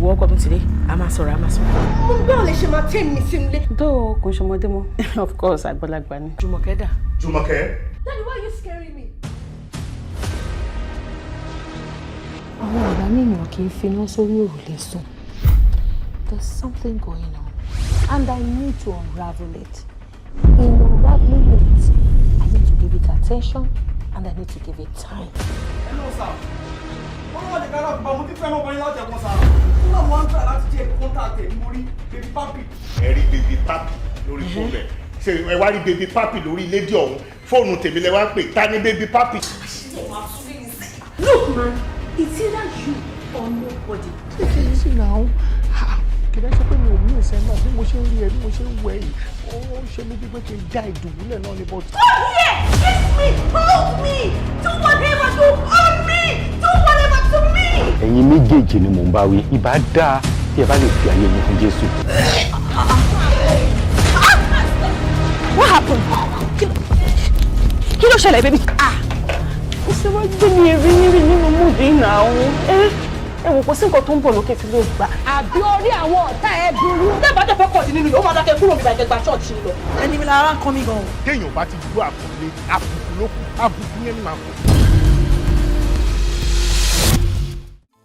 Wo ọkọ mi today, a máa sọ̀rọ̀, a máa sọ̀rọ̀. Mo báwo lè ṣe máa tẹ́ mi sínú ilé? Dóò, kò ń ṣọmọdé mọ́, of course, àgbàlagbà ni. Jùmọ̀kẹ́ dà? Jùmọ̀kẹ́. Daddy, why are you scaring me? Àwọn ọ̀gá míyàn kì í finá sórí òrùlé sùn. There's something going on and I need to unravel it. In unraveling it, I need to give it attention and I need to give it time. Hello, sir. Wọ́n wọ́n lè kára àgbà mo ti fẹ́ràn ọmọrin láti ẹ̀kọ́, sir. Fún àwọn wọn ń try láti jẹ́ contact ẹ̀, mo rí Baby Papi. Ẹ rí Baby Papi lórí fóònù ẹ. Ṣé ẹ wá rí Baby Papi lórí lédè ọ̀hún? Fóònù tèmi lẹ wá ń pè. Ta ni Baby Papi? Look, man, it's either you or nobody. Take it easy now. Kì í ṣe pé mi ò mú ìṣẹ́ náà. Bí mo ṣe ń rí ẹ, bí mo ṣe ń wẹ̀ yìí, ó ń ṣe mí bí pé kí n dá ìdùbúlẹ̀ náà ní but. Come here! Kiss me! Hold me! Do whatever to hold me! Do whatever to me! Ẹ̀yin méjèèjì ni mò ń bá wí. Ìbá dáa tí ẹ bá lè fi ayé yín fún Jésù. What happened? Kí ló ṣẹlẹ̀, baby? Ah! Ó ṣe wá gbé mi rí rí nínú mood náà. Ẹ wò, kò sí nǹkan tó ń bọ̀ lókè tí ló gbà. Àbí orí àwọn ọ̀tá ẹ burú? Tẹ́ẹ̀ bá dẹ̀ fẹ́ pọ̀ sí nínú yìí, ó máa dákẹ́ kúrò nígbà ìkẹgbà church lọ. Ẹni mi lára ń kọ́ mi gan-an. Téèyàn bá ti gbọ́ àpọ́nlé, àbùkù ló kù. Àbùkù yẹn ni màá kù.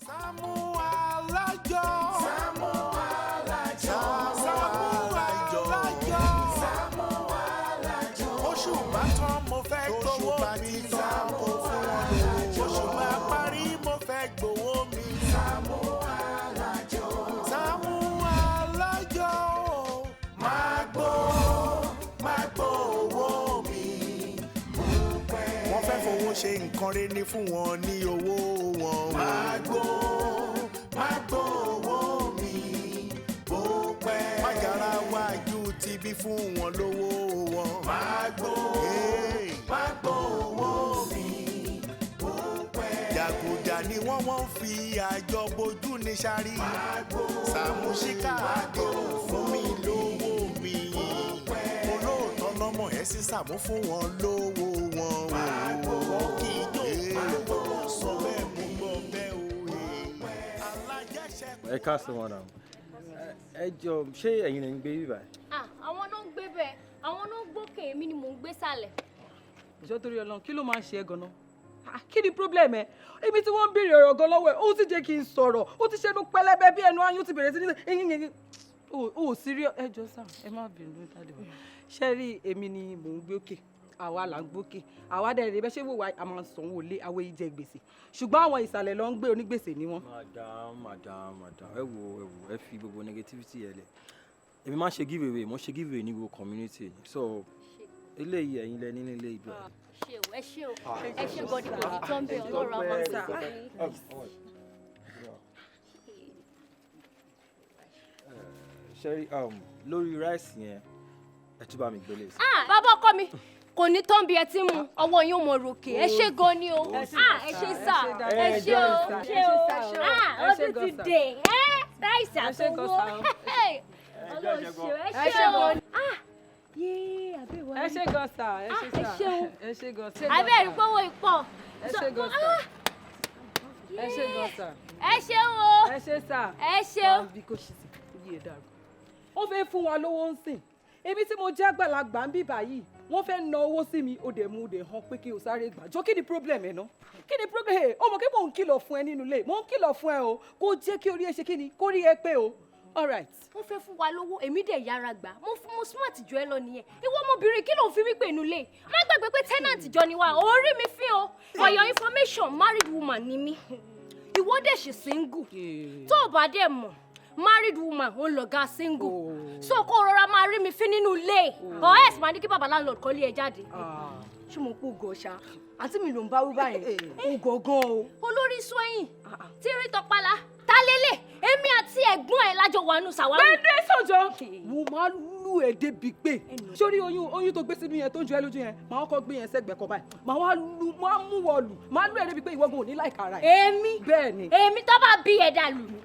Sàámú Alájọ. Sàámú Alájọ. Sàámú Alájọ. Sàámú Alájọ. Oṣù bá tán, mo fẹ́ gbowó mi. Sàámú Alájọ. Oṣù bá parí, mo fẹ́ gbowó mi. Sàámú Alájọ. Sàámú Alájọ. Máa gbó, máa gbó owó mi. Wọ́n fẹ́ fowó ṣe nǹkan rẹ̀ ní fún wọn ní owó wọn. Máa gbó, máa gbó owó mi bó pẹ́. Májàra wájú ti bí fún wọn lówó wọn. Máa gbó, máa gbó owó mi bó pẹ́. Jàgùjà ni wọ́n fi àjọ bojú ní sáré. Sàmúsíkà àdéhùn fún mi lówó mi. Olóòótọ́ lọ́mọ ẹ̀ sí Sàmú fún wọn lówó wọn. Wọ́n kì í jó olówó sọ bẹ́ẹ̀, mo gbọ́ bẹ́ẹ̀ o. Alájẹsẹ́kù. Ẹ káàsán, madam. Ẹ jọ, ṣé ẹ̀yin lè ń gbé bíbá? Ah, àwọn náà ń gbé bẹ́ẹ̀, àwọn náà ń gbókè, èmi ni mò ń gbé sàlẹ̀. Ìjọ, torí Ọlọ́run, kí ló máa ń ṣe ẹ́ ganan? Ah, kí ni problem ẹ? Ibi tí wọ́n ń béèrè ọ̀rọ̀ gan lọ́wọ́ ẹ̀, ó ti jẹ́ kí n sọ̀rọ̀, ó ti ṣẹnu pẹlẹbẹ bí ẹnu ayún, ti bẹ̀rẹ̀ sí ní eyín eyín. O ò serious. Ẹ jọ sá, ẹ má bínú, dáadé wa. Ṣé rí, èmi ni mò ń gbé òkè, àwa là ń gbókè, àwa dẹ̀ rẹ̀ bẹ́ ṣé wò wá, a máa ń sanwó lé àwọn èyí jẹ gbèsè, ṣùgbọ́n àwọn ìsàlẹ̀ ló ń gbé, onígbèsè ni wọ́n. Madam, madam, madam, ẹ wo, ẹ wo, ẹ fi gbogbo negativity ẹ lẹ. Èmi máa ń ṣe give away, mo ń ṣe give away ní gbogbo community, so eléyìí, ẹ̀yin lẹ ní nílé ibẹ̀. Ṣé o, ẹ ṣé o, ẹ ṣé gọdí, kò ní tán bẹ́ẹ̀, Ọlọ́run á máa sọ fún yín. Ṣẹ́rí, lórí rice yẹn, ẹ tún bá mi gbélé sí. Ah, bàbá ọkọ mi, kò ní tán bí ẹ ti ń mu, ọwọ́ yín ó mọ ròkè. Ẹ ṣé gan ni o. Ah, ẹ ṣé sà, ẹ ṣé o, ẹ ṣé o. Ah, ọdún ti dé ẹ, rice àtọwọ́, Ọlọ́run ṣe o, ẹ ṣé o. Ah, yéé, àbẹ̀wò. Ẹ ṣé gan sà, ẹ ṣé ẹ sà. Ṣeun. Ẹ ṣé gan. Àbẹ̀ rí pọ́wọ́ ìpọ̀. Ẹ ṣé gan sà, ẹ ṣé gan sà. Ẹ ṣeun o. Ẹ ṣé sà. Ẹ ṣeun. Wá bí kò ṣì sí orí ẹ̀ dàrú. Ó fẹ́ fún wa lówó ń sìn. Èmi tí mo jẹ́ àgbàlagbà ń bì báyìí, wọ́n fẹ́ na owó sí mi, ó dẹ̀ mú, ó dẹ̀ hàn pé kí o sáré gbà. Jọ, kí ni problem ẹ̀ ná? Kí ni problem ẹ̀? Ó mọ̀ pé mò ń kìlọ̀ fún ẹ nínú ilé, mò ń kìlọ̀ fún ẹ o, kó jẹ́ kí orí ẹ ṣe kí ni, kó rí ẹ pé o. All right. Wọ́n fẹ́ fún wa lówó, èmi dẹ̀ yára gbà. Mo fún mo smart jù ẹ lọ nìyẹn. Ìwọ ọmọbìnrin, kí ló ń fi mí pè nulẹ̀? Má gbàgbé pé tenant jọ ni wa, orí mi fi o. For your information, married woman ni mí, ìwọ dẹ̀ ṣì single. Tó o bá dẹ̀ mọ̀, married woman ó ń lọ̀gá single, so kó o rọra máa rí mi fín nínú ilé, or else máa ní kí bàbá landlord kọ́lé ẹ jáde. Ṣé mo pò gọ̀ ṣá? Àǹtí mi ló ń bá wí báyìí. Ó gọ̀ gan o. Olórí sọ́yìn tí rí tọpala ta lélẹ̀, èmi àti ẹ̀gbọ́n ẹ̀ lájọ wà nù sàwárù. Gbẹ́ndé sọ̀jọ́, mo máa lù ẹ́ débi pé sórí oyún, oyún tó gbé sínú yẹn tó ń jọ ẹ́ lójú yẹn, màá kọ́ gbé yẹn sẹ́gbẹ̀ẹ́ kan báyìí, màá wá lu, máa mú wọ lù, máa lù ẹ́ débi pé ìwọ́gun ò ní láìka ara ẹ̀. Èmi? Bẹ́ẹ̀ ni. Èmi, tó bá bí ẹ̀dá lù mí.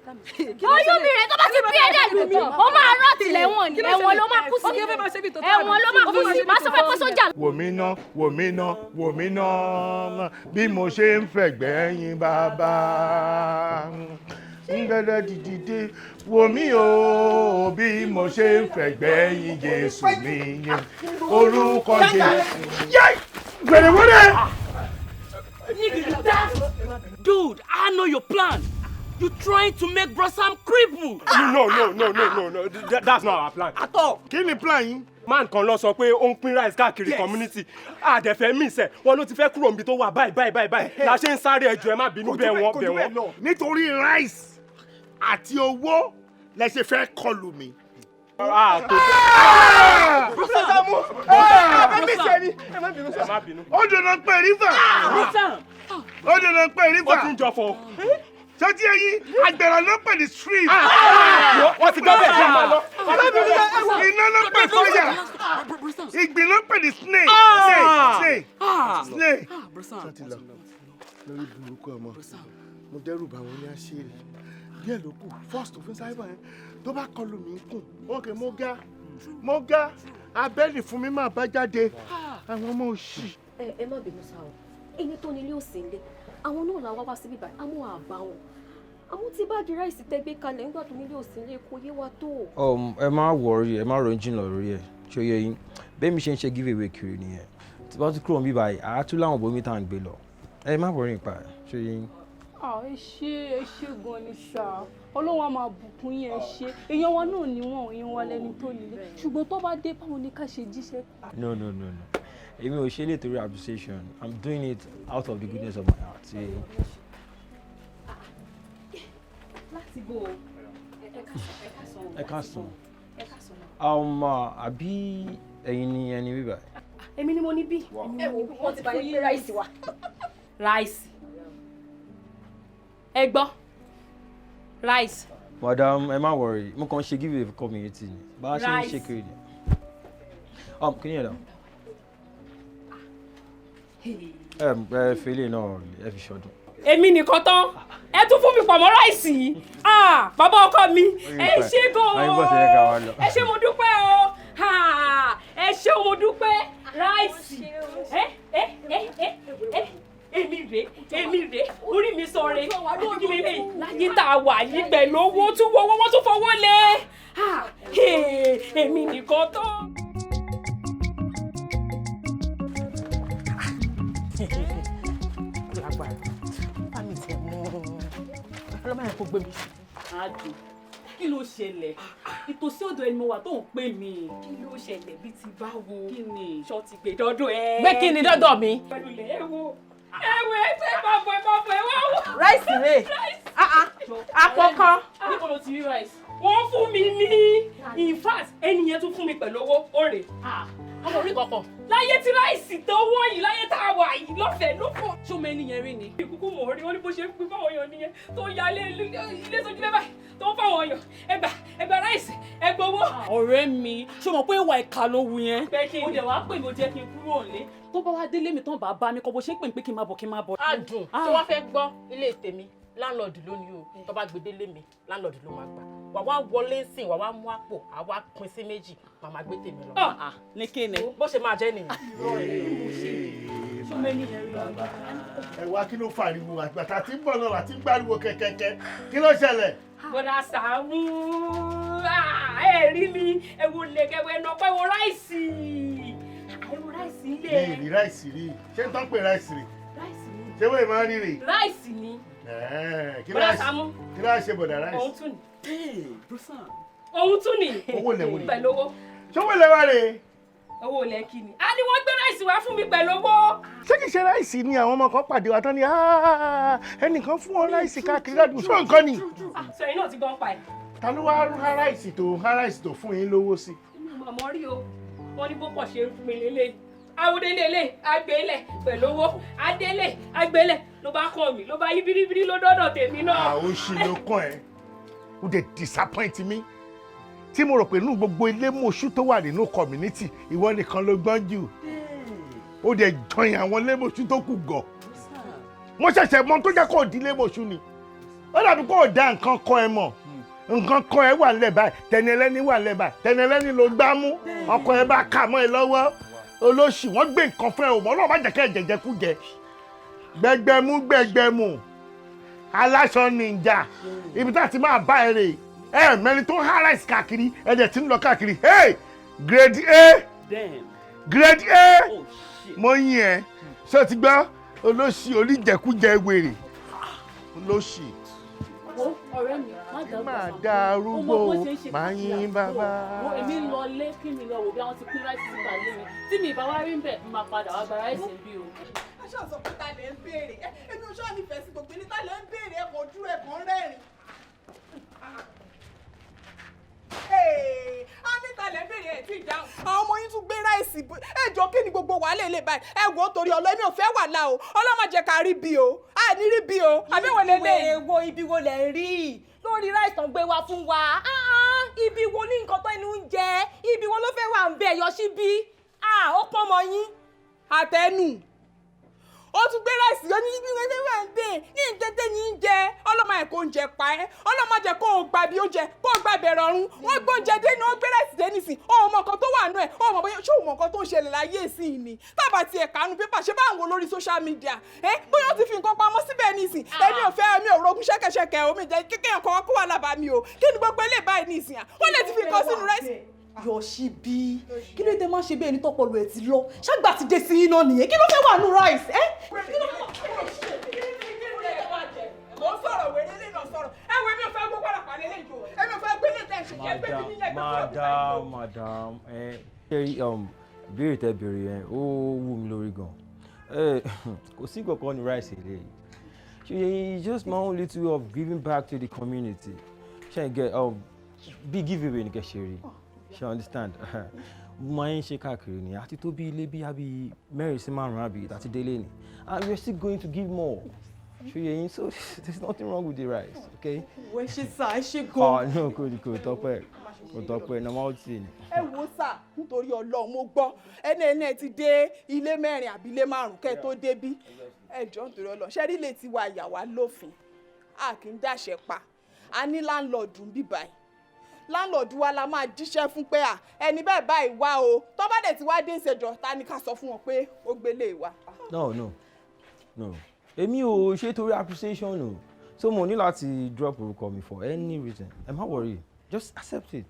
Kí ló Oyún ṣẹlẹ̀? mi rẹ̀, tó bá ti bí ẹ̀dá lù mí, ó máa rot lẹ́wọ̀n ni. Kí ló Ẹ̀wọ̀n ló ṣẹlẹ̀? máa kú sí. Ó kí ló fẹ́ máa ṣe bí tòótọ́ Ẹ̀wọ̀n ló máa àbí? kú sí. Máa sọ fẹ́ kó sójà. Wò mí ná, wò mí ná, wò mí ná, bí mo ṣe ń fẹ̀gbẹ́ yín bàbá. Ngẹ́dẹ́ dìdìde wò mí o bí mo ṣe ń fẹ̀gbẹ́ yìn Jésù mi yẹn orúkọ Jésù. Yé! Gbèrèwéré! Dude, I know your plan. You trying to make Bro Sam cripple. No, no, no, no, no, no. That's not our plan. At all. Kí ni plan yín? Man kan lọ sọ pé ó ń pín rice káàkiri community. Àdẹ̀fẹ́ mi sẹ̀, wọ́n ló ti fẹ́ kúrò níbi tó wà báyìí báyìí báyìí báyìí. La ṣe ń sáré, ẹjọ́, ẹ má bínú, bẹ̀ wọ́n, bẹ̀ wọ́n. Nítorí rice àti owó lẹ ṣe fẹ́ kọlù mi. Ah, tó Bro Sàámú, ẹ mi ṣe ni, ẹ má bínú ẹ má bínú. Ó dènà pé river. Bro Sam. Ó dènà pé river. Ó ti ń jọ fọ. Ṣé tí ẹyin àgbẹ̀rẹ̀ ló pè ní stream? Wọ́n ti gbọ́ bẹ́ẹ̀, ṣe máa lọ. Iná ló pè fire. Ìgbín ló pè ní snake. Snake. Snake. Bro Sam. Ṣé ti lọ? Lórí burúkú ọmọ. Mo dẹ́rù bà wọ́n ní àṣírí. Díẹ̀ ló kù. First òfin sáyébà yẹn tó bá kọlù mí kùn. Ókè, mo ga. Mo ga. Abẹ́lì fún mi máa bá jáde. Àwọn ọmọ òṣì. Ẹ má bínú sá o, ẹni tó nílé ò sí nílé, àwọn náà la wá wá síbí báyìí, àmọ́ àbá wọn, àmọ́ tí báàgì rice tẹ́ gbé kalẹ̀ nígbà tó nílé ò sí nílé kò yé wa tó. Ẹ má worry, ẹ má ronú jìnnà lórí ẹ. Ṣé ó yé yín? Bẹ́ẹ̀ mi ṣe ń ṣe give away kiri nìyẹn. Tí bá tún kúrò níbí báyìí, àá tún láwọn bòmí tá à ń gbé lọ. Ẹ má worry nípa ẹ. Ṣé ó yé yín? Ah, ẹ ṣé, ẹ ṣé gan ni sá. Ọlọ́run á máa bùkún yín, ẹ ṣé. Èèyàn wa náà ni wọ́n, èèyàn wa lẹni tó nílé. Ṣùgbọ́n tó bá dé, báwo ni ká ṣe jíṣẹ́? No, no, no, no, èmi ò ṣe lè torí appreciation. I'm doing it out of the goodness of my heart. Ṣé Láti bò ó. Ẹ káàsán. Ẹ káàsán. Ẹ káàsán. Àbí ẹ̀yin ni ẹni bíbá? Èmi ni mo ní bí. Ẹ wo, wọ́n ti bá yín gbé rice wá. Rice. Ẹ gbọ́. Rice. Madam, ẹ má worry, mo kàn ń ṣe give away for community ni, bá a ṣe ń ṣe Rice. kiri ni. Kí ni ẹ̀ dà? Ẹ fi eléyìí náà, ẹ fi ṣọdún. Èmi nìkan tán. Ẹ tún fún mi pọ̀ mọ́ rice yìí. Ah, bàbá ọkọ mi, ẹ ṣé gan Oyin bọ̀ sí, ẹ ká wa lọ. o. Ẹ ṣé, mo dúpẹ́ o. Ah, ẹ ṣé, mo dúpẹ́. Rice. Ẹ ẹ ẹ ẹ ẹ, èmi rè, èmi rè, orí mi sọ rè, kí lè lè láyé tá a wà yìí pẹ̀lú owó tún wọ́wọ́, wọ́n tún fọwọ́ lé. Ah, èmi nìkan tán. Lágbára bá mi tẹ̀ mọ́ ọlọ́mọ yẹn kó gbé mi. Adùn, kí ló ṣẹlẹ̀? Ìtòsí ọ̀dọ̀ ẹni mo wà tó ń pè mí. Kí ló ṣẹlẹ̀ bíi ti báwo? Kí ni? Ṣọ́ ti gbé dọ́dọ̀ ẹ. Gbé kí ni dọ́dọ̀ mi? Pẹ̀lú ilẹ̀, ẹ wo, ẹ wo, ẹ fẹ́ máa bọ̀, ẹ máa bọ̀, ẹ wá wò. Rice rè àkọ́kọ́. Níbo ló ti rí rice? Wọ́n fún mi ní, in fact, ẹni yẹn tún fún mi pẹ̀lú owó òrè. Ọmọ orí kankan. Láyé tí rice tó wọ́n yìí, láyé tá a wà yìí, lọ́fẹ̀ẹ́ ló fọ̀. Ṣó mọ ẹni yẹn rí ni? Ìkúkú mọ̀ rí, wọ́n ní bó ṣe ń pín fáwọn èèyàn nìyẹn tó ya ilé ilé sójú lẹ́bàá tó ń fáwọn èèyàn, ẹgbà ẹgbà rice, ẹgbà owó. Ọ̀rẹ́ mi, ṣó mọ̀ pé ìwà ìkà ló wù yẹn? Pé kí ni? Ó dẹ̀ wá pè mí, ó jẹ́ kí n kúrò nílé. Tó bá wá délé mi tán, bá bá mi kọ́ bó ṣe ń pè mí pé kí n máa bọ̀, kí n máa bọ̀. Adùn tí wọ́n fẹ́ gbọ́, ilé tèmi, landlord ló ní o. Tó bá gbedé lé mi, landlord ló máa gbà. Wà wá wọlé sìn, wà wá mú àpò, àwa pín sí méjì, màmá gbé tèmi lọ. Ní kí ni? Bó ṣe máa jẹ́ nìyẹn. Ẹ wá, kí ló fariwo? Àgbàtà tí ń bọ̀ náà láti ń gbáriwo kẹ̀kẹ́kẹ́, kí ló ṣẹlẹ̀? Bọ́dà Sàámú, ẹ rí mi, ẹ wo lẹ̀kẹ̀wẹ̀ ẹ̀nà pẹ́, wo rice, ẹ wo rice ilé. Mi ì rí rice rí. Ṣé n tán pè rice rí? Rice ni. Ṣé wọ́n máa ń rí rè? Rice ni. Kí ló Bọ́dà Sàámú. kí ló ṣe bọ̀dà rice? Òun tún ni. Òun tún ni. Owó lẹ̀ wo ni? Pẹ̀lú owó. Ṣé owó lẹ̀ wá rè? Owó ilẹ̀ kí ni? A ní wọ́n gbé rice wá fún mi pẹ̀lú owó. Ṣé kìí ṣe rice ni àwọn ọmọ kan pàdé wa tán ni "Ah, ẹnìkan fún wọn rice káàkiri ládùúgbò"? Ṣé nǹkan ni? Sọ yìí náà ti gbọ́n pa ẹ̀. Ta ló wá há rice tó há rice tó fún yín lówó sí? Màmá rí o, wọ́n ní bó pọ̀ ṣe ń fún mi lélẹ̀. Awúdélé lè agbélẹ̀ pẹ̀lú owó, adélé agbélẹ̀ ló bá kàn mí, ló bá yí biribiri ló dọ́dọ̀ tèmi náà. Àwọn oṣù ló kàn ẹ́. Ó dẹ̀ disappoint mi tí mo rò pé inú gbogbo ilé mọ̀ṣú tó wà nínú community, ìwọ nìkan ló gbọ́n jù. Ó dẹ̀ join àwọn lémọ̀ṣú tó kù gọ̀. Mo ṣẹ̀ṣẹ̀ mọ tó jẹ́ kó di lémọ̀ṣú ni. Ó dàbí kó o dá nǹkan kọ ẹ mọ̀, nǹkan kan ẹ wà lẹ̀ báyìí, tẹni ẹlẹ́ni wà lẹ̀ báyìí, tẹni ẹlẹ́ni ló gbá mú, ọkọ ẹ bá kà mọ́ ẹ lọ́wọ́. Olóṣì, wọ́n gbé nǹkan fún ẹ ò mọ́. Ọlọ́run má jẹ́ kẹ́ ẹ jẹjẹ kú jẹ gbẹgbẹmú gbẹgbẹmú. Aláṣọ ninja, ibi tá a ti máa bá ẹ rè ẹ mẹni tó ń há rice káàkiri, ẹ dẹ̀ ti ń lọ káàkiri. Hey, grade A. Damn. Grade A. Mo yìn ẹ. Ṣé o ti gbọ́? Olóṣì oníjẹkújẹ wèrè, olóṣì. Wo ọ̀rẹ́ mi, má dàgbà. Máa dá arúgbó, máa yín bàbá. Wo, èmi ń lọ lé kí mi lọ wò bí àwọn ti pín rice síta lé mi. Tí mi ìbá wá rí ń bẹ̀, mo máa padà wá gba rice ń bí o. Ẹ ṣáà sọ pé ta lè ń béèrè. Èmi ò ṣáà nífẹ̀ẹ́ sí gbogbo ilé, ta lè ń béèrè, ẹ kàn dúró, ẹ kàn ń rẹ́rìn. A ní ta lè ń béèrè, ẹ̀ tí ì dáhùn. Àwọn ọmọ yín tún gbé rice. Ẹ jọ, kí ni gbogbo wàhálà ilé báyìí? Ẹ wò ó, torí ọlọ́, èmi ò fẹ́ wàhálà o. Ọlọ́mọ jẹ́ ká rí bí o. A ní rí bí o. Àbí wọ́n lè lé. Wo ibi wo lẹ̀ ń rí lórí rice tán gbé wá fún wa? Ibi wo ní nǹkan tó ẹnu ń jẹ? Ibi wo ló fẹ́ wà ń bẹ̀ yọ sí bí? Ó pọ́n mọ́ yín. Àtẹnu ó tún gbé rice yọ ní ibi wọn wà ń bẹ ní tètè ní í jẹ. Ọlọ́mọ ẹ̀ kò ń jẹ pa ẹ́. Ọlọ́mọ jẹ kó o gbà bí oúnjẹ, kó o gbà bẹ̀rẹ̀ ọ̀run. Wọ́n gbé oúnjẹ dé ní, wọ́n gbé rice dé nísìn. Ó mọ nǹkan tó wà nù ẹ̀, ó mọ bóyá ṣé o mọ nǹkan tó ń ṣẹlẹ̀ láyé ìsìn ni? Tábà tiẹ̀ kánú pépà, ṣé bá ń wo lórí social media ẹ, bóyá ó ti fi nǹkan pamọ́ síbẹ̀ nísìn. Èmi ò fẹ́, èmi ò rogún ṣẹ́kẹ̀ṣẹkẹ̀ omi jẹ́ kékeré kan kó wà lábàá mi o. Kí ni gbogbo eléyìí báyìí nísìn? À wọ́n lè ti fi nǹkan sínú rice. Yọ̀ṣíbí, kí ló dé máa ń ṣe bí ẹni tọpọlọ ẹ ti lọ? Ṣágbà ti dé sí iná nìyẹn. Kí ló fẹ́ wà nù rice ẹ? Mo ń sọ̀rọ̀, wèrè lè nà sọ̀rọ̀. Ẹ wo, èmi ò fẹ́ gbọ́ pàlàpàlà lè jò, èmi ò fẹ́ gbé lè tẹ̀ ṣe kí ẹ gbé mi nílẹ̀ gbé fún. Madam, madam, ẹ ṣe béèrè tẹ béèrè yẹn, ó wù mí lórí gan. Kò sí nǹkan kan ní rice eléyìí. Ṣe it's just my own little way of giving back to the community. Ṣe n get bí giveaway ni kẹ ṣe rí. Ṣe understand? Mo máa ń ṣe káàkiri ni àti tó bí ilé bí àbí mẹ́rin sí márùn-ún àbí àti délé ni, and we are still going to give more. Ṣe yẹ yín? So there is nothing wrong with the rice, okay? Wọ́n ṣe sá, ẹ ṣe Oh gan. no, kò tọ́pẹ́, kò tọ́pẹ́, normality ni. Ẹ wo sà, nítorí Ọlọ́run, mo gbọ́ ẹni ẹ ti dé ilé mẹ́rin àbí ilé márùn kẹ́ ẹ tó débí. Ẹ jọ̀ọ́, nítorí Ọlọ́run, ṣé rí ilé tiwa ìyàwó lófin, a kì í dàṣẹ pa. A ní landlord ń bí báyìí. Landlord wa la máa jíṣẹ́ fún pé à ẹni bẹ́ẹ̀ báyìí wá o. Tó bá dẹ̀ ti wá dé ìṣèjọ, ta ni ká sọ fún wọn pé ó gbélé wa? No, no, no, èmi ò ṣe torí appreciation o. So mo ní láti drop orúkọ mi for any reason. Ẹ má worry, just accept it,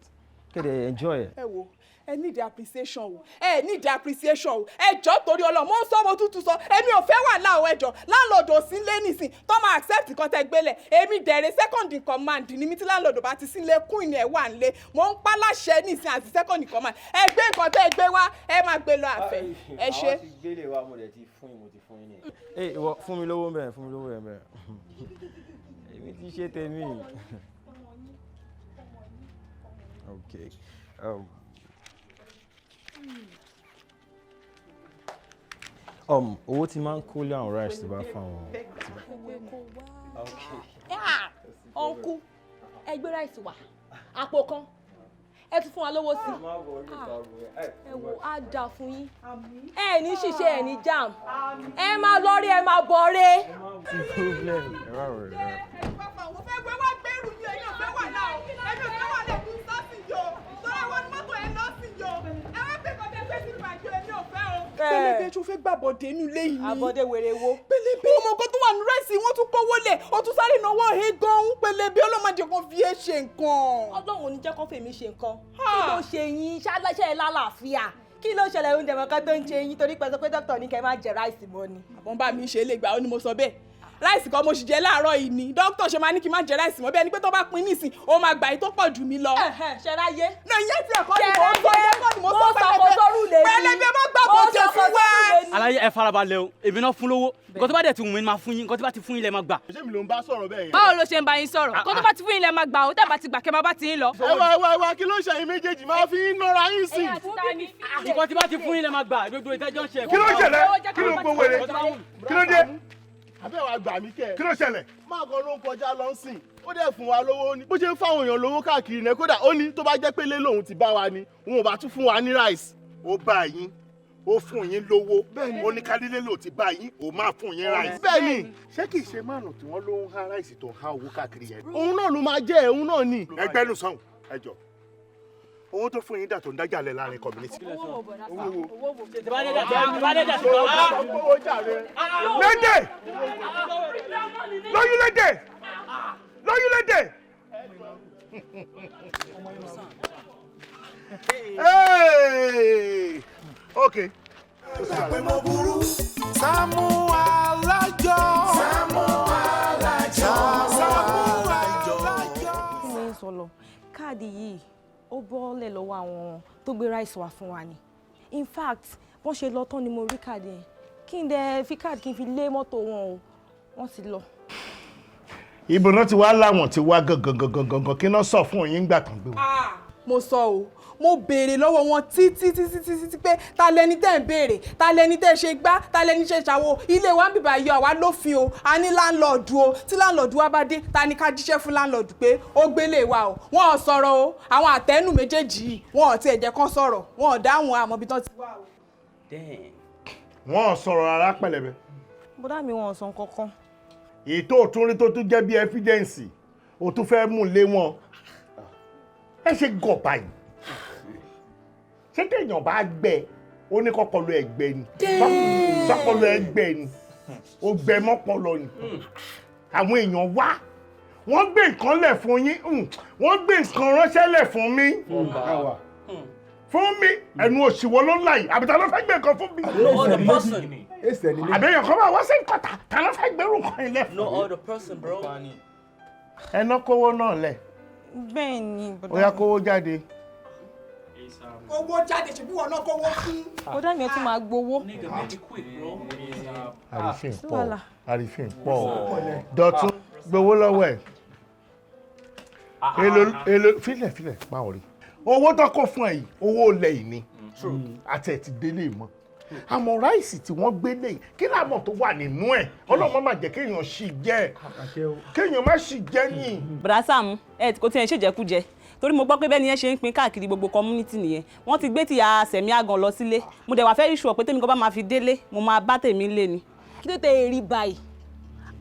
kẹ́dẹ̀ enjoy ẹ. Ẹ wo, ẹ need appreciation o, ẹ need appreciation o. Ẹ jọ̀ọ́, torí Ọlọ́run, mo ń sọ, mo tútù sọ, èmi ò fẹ́ wàhálà o. Ẹ jọ̀ọ́, landlord ò sí lé nísìn tó máa accept kan tẹ́ gbélé. Èmi dẹ̀rẹ̀, second in command ní mi. Tí landlord bá ti sí lé, queen ẹ̀ wà nílé. Mo ń pa láṣẹ nísìn àti second in command. Ẹ gbé nǹkan tẹ́ gbé wá, ẹ máa gbé lọ àfẹ́. Ẹ ṣe. Àwọn ti gbélé wa, mo dẹ̀ ti fún yín, mo ti fún yín ní. Ẹ ìwọ, fún mi lówó mẹ́rin, fún mi lówó mẹ́rin. Èmi ti ṣe tèmi. Okay. Owó tí máa ń kó lé àwọn rice tí bá fáwọn. Ọ̀nkú, ẹ gbé rice wá àpò kan, ẹ tún fún wa lówó sí i. Ẹ wò á dáa fún yín, ẹ ní ṣìṣe, ẹ ní jam, ẹ máa lọ rí, ẹ máa bọ̀ rẹ. Sí problem, ẹ má worry. Mo fẹ́ gbé wá gbẹ́rù yìí. Èmi ò fẹ́ wàhálà o, èmi ò fẹ́ wàhálà. Ẹ̀kú sọ́ọ̀sì yìí o, tọ́lá wọn ni mọ́tò ẹ̀ lọ́ọ̀sì yìí o. Ẹ wá pé kọ́tẹ́ gbé sínú àjọ, èmi ò fẹ́ o. Pẹlẹbẹ, tó fẹ́ gbàbọdé inú ilé yìí ni. Àbọ̀dé wèrè wo? Pẹlẹbẹ, ọmọ nǹkan tó wà ní rice, wọ́n tún kówó lẹ̀, ó tún sáré náwó he gan-an. Pẹlẹbẹ, ọlọ́mọdé kan fi é ṣe nǹkan. Ọlọ́run ò ní jẹ́ kó fèmí ṣe nǹkan. Kí ló ṣe yín? Ṣáláṣẹ́ ẹ lálàáfíà? Kí ló ṣẹlẹ̀? Oúnjẹ mọ̀ọ́ká tó ń ṣe yín torí pé sọ pé dókítà ní kẹ́ má jẹ rice mọ́ ni. Àbọ̀n bá mi ṣe é lè gbà ó ní mo sọ bẹ́ẹ̀. Rice kan mo sì jẹ láàárọ̀ yìí ni dókítà ṣe máa ní kí n má jẹ rice mọ́. Bẹ́ẹ̀ ni pé tó bá pín nísìn, ó máa gbà yìí tó pọ̀ jù mí lọ. Ṣe ráyé. Náà ìyẹn tí ẹ̀kọ́ ni mò ń sọ, ìyẹn kọ́ ni mò ń sọ. Mo sọ kò sórù lè ní. Pẹlẹbẹ, má gbà bó jẹ fún wa. Aláyé, ẹ farabalẹ̀ o. Èmi náà fún lówó. Nǹkan tó bá dẹ̀ ti wù mí ni máa fún yín. Nǹkan tó bá ti fún yín lẹ máa gbà. Ṣé mi ló ń bá sọ̀rọ̀ bẹ́ẹ̀ yẹn? Báwo ló ṣe ń bá yín sọ̀rọ̀? Kó tó bá ti fún yín lẹ máa gbà ó, tẹ́ bá ti gbà, kẹ́ máa bá ti yín lọ. Ẹ wá, ẹ wá, ẹ wá, kí ló ń ṣe yín méjèèjì? Máa fi ń nọra yín sí. Nǹkan tí bá ti fún yín lẹ máa gbà, gbogbo ìtẹ́jọ́ ń ṣe. Kí ló ṣẹlẹ̀? Kí ló gbọ́ wèrè? Kí ló dé? Àbẹ́ wa gbà mí kẹ́. Kí ló ṣẹlẹ̀? Máa kan ló ń kọjá lọ ń sìn. Ó dẹ̀ fún wa lówó ní. Bó ṣe ń fáwọn èèyàn lówó káàkiri náà, kódà ó ní tó bá jẹ́ pé lé lòun ti bá wa ni, òun ò bá tún fún wa ní rice. Ó bá yín, ó fún yín lówó, ó ní kálílé ló ti bá yín, ó máa fún yín rice. Bẹ́ẹ̀ni. Ṣé kìí ṣe márùn tí wọ́n ló ń há rice tó ń há owó káàkiri yẹn? Òun náà ló máa jẹ́, òun náà ni. Ẹgbẹ́ ló sọ̀hún, ẹ jọ. Owó tó fún yín dà tó ń dájà lẹ̀ láàrin community? Lédè! Lóyún lédè! Lóyúlédè. Hey! Okay. Pé mo burú. Sàámú Alájọ. Sàámú Alájọ. Sàámú Alájọ. Bí mo ń sọ lọ, káàdì yìí ó bọ́lẹ̀ lọ́wọ́ àwọn tó gbé rice wá fún wa ni. In fact, wọ́n ṣe lọ tán ni mo rí káàdì yẹn. Kí n dẹ̀ fi káàdì kí n fi lé mọ́tò wọn o, wọ́n ti lọ. Ibo náà ti wá láwọn ti wá gangan gangan gangan, kí náà sọ fún yín gbà tán gbé wọn? Mo sọ o, mo béèrè lọ́wọ́ wọn títí títí títí tí pé ta lẹni tẹ́ ń béèrè, ta lẹni tẹ́ ṣe gbá, ta lẹni ṣe ṣàwo. Ilé wa ń bìbà yọ àwa lófin o, a ní landlord o. Tí landlord wa bá dé, ta ni ká jíṣẹ́ fún landlord pé ó gbélé wa o? Wọn ò sọ̀rọ̀ o. Àwọn àtẹnu méjèèjì yìí, wọn ò tiẹ̀ jẹ́ kán sọ̀rọ̀, wọn ò dáhùn àmọ́ ibi tán ti wá o. Wọn ò sọ̀rọ̀ rárá pẹ̀lẹ́bẹ̀. Bọ́dà mi, wọn ò sọ kankan. Èyí tó tún rí tó tún jẹ́ bí evidence, o tún fẹ́ mú lé wọn. Ẹ ṣe gọ̀ báyìí. Ṣé téèyàn bá gbẹ, ó ní kọ́kọ́lọ́ ẹ̀gbẹ́ ni? Sọ́kọ́lọ́ ẹ̀gbẹ́ ni, ó gbẹ mọ́pọlọ ni. Àwọn èèyàn wá, wọ́n gbé nǹkan lẹ̀ fún yín, wọ́n gbé nǹkan ránṣẹ́ lẹ̀ fún mi. Fún mi, ẹnu òṣìwọ́ ló ń là yìí, àbí ta ló fẹ́ gbé nǹkan fún mi? No other person. Àbẹ̀yàn kan máa wá sí nǹkan ta ló fẹ́ gbérù nǹkan ilẹ̀ fún No mi? other person, bro. Ẹná kówó náà lẹ̀. Bẹ́ẹ̀ ni, bọ́dà Ó yá, mi. kówó jáde. Owó jáde, ṣèbí wọn náà kówó fún. Bọ́dà mi, ẹ tún máa gbowó. Àrífín Sí pọ̀. wàhálà. Àrífín pọ̀. Dọ̀tún, gbowó lọ́wọ́ ẹ̀. Èlò èlò, filẹ̀ filẹ̀, máa rí owó tó kó fún ẹ yìí, owó ilẹ̀ yìí ni àti ẹ̀ ti délé mọ́. Àmọ́ rice tí wọ́n gbé lé yìí, kí làmọ̀ tó wà nínú ẹ̀? Ọlọ́run má jẹ́ kéèyàn ṣì jẹ́, kéèyàn má ṣì jẹ́ ní. Bùrà Sàámú, ẹ kò tiẹ̀ ń ṣèjẹkújẹ, torí mo gbọ́ pé bẹ́ẹ̀ ni ẹ ṣe ń pín káàkiri gbogbo community nìyẹn. Wọ́n ti gbé tìyà sẹ̀mí àgàn lọ sílé. Mo dẹ̀ wá fẹ́ issue pé tèmi kan bá máa fi délé, mo máa bá tèmi lé ni. Kí ló tẹ èrì báyìí?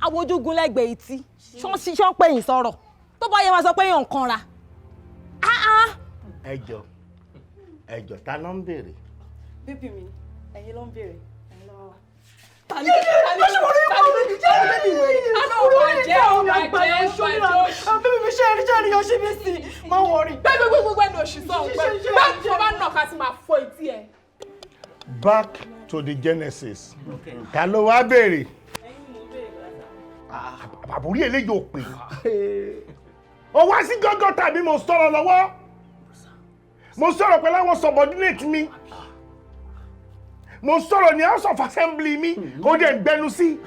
Awojúgun lẹ́gbẹ̀ẹ́ etí ṣọ́n ṣọ́n pé yín sọ̀rọ̀ tó bá yẹ, máa sọ pé yàn kanra. Ẹjọ ẹjọ, ta ló ń béèrè? Baby mi, ẹ̀yin ló ń béèrè, ẹ̀yin ló wá wá. Tani tani tani tani baby wèrè? Àná ò bàjẹ́, ò bàjẹ́, ò bàjẹ́. Baby mi, ṣe ẹni ṣe ẹni yan ṣí mi sí, má worry. Gbẹ́gbẹ́ gbogbo ẹnu òṣì sọ̀hún pé bẹ́ẹ̀ tó bá nà ká sí máa fọ etí ẹ̀. Back to the genesis, ta ló wá béèrè? Àbórí eléyìí ò pè ó wá sí gángan tàbí mo sọ̀rọ̀ lọ́wọ́, mo sọ̀rọ̀ pẹ̀lú àwọn subordinate mi, mo sọ̀rọ̀ ní house of assembly mi, kò dẹ̀ gbẹnu sí.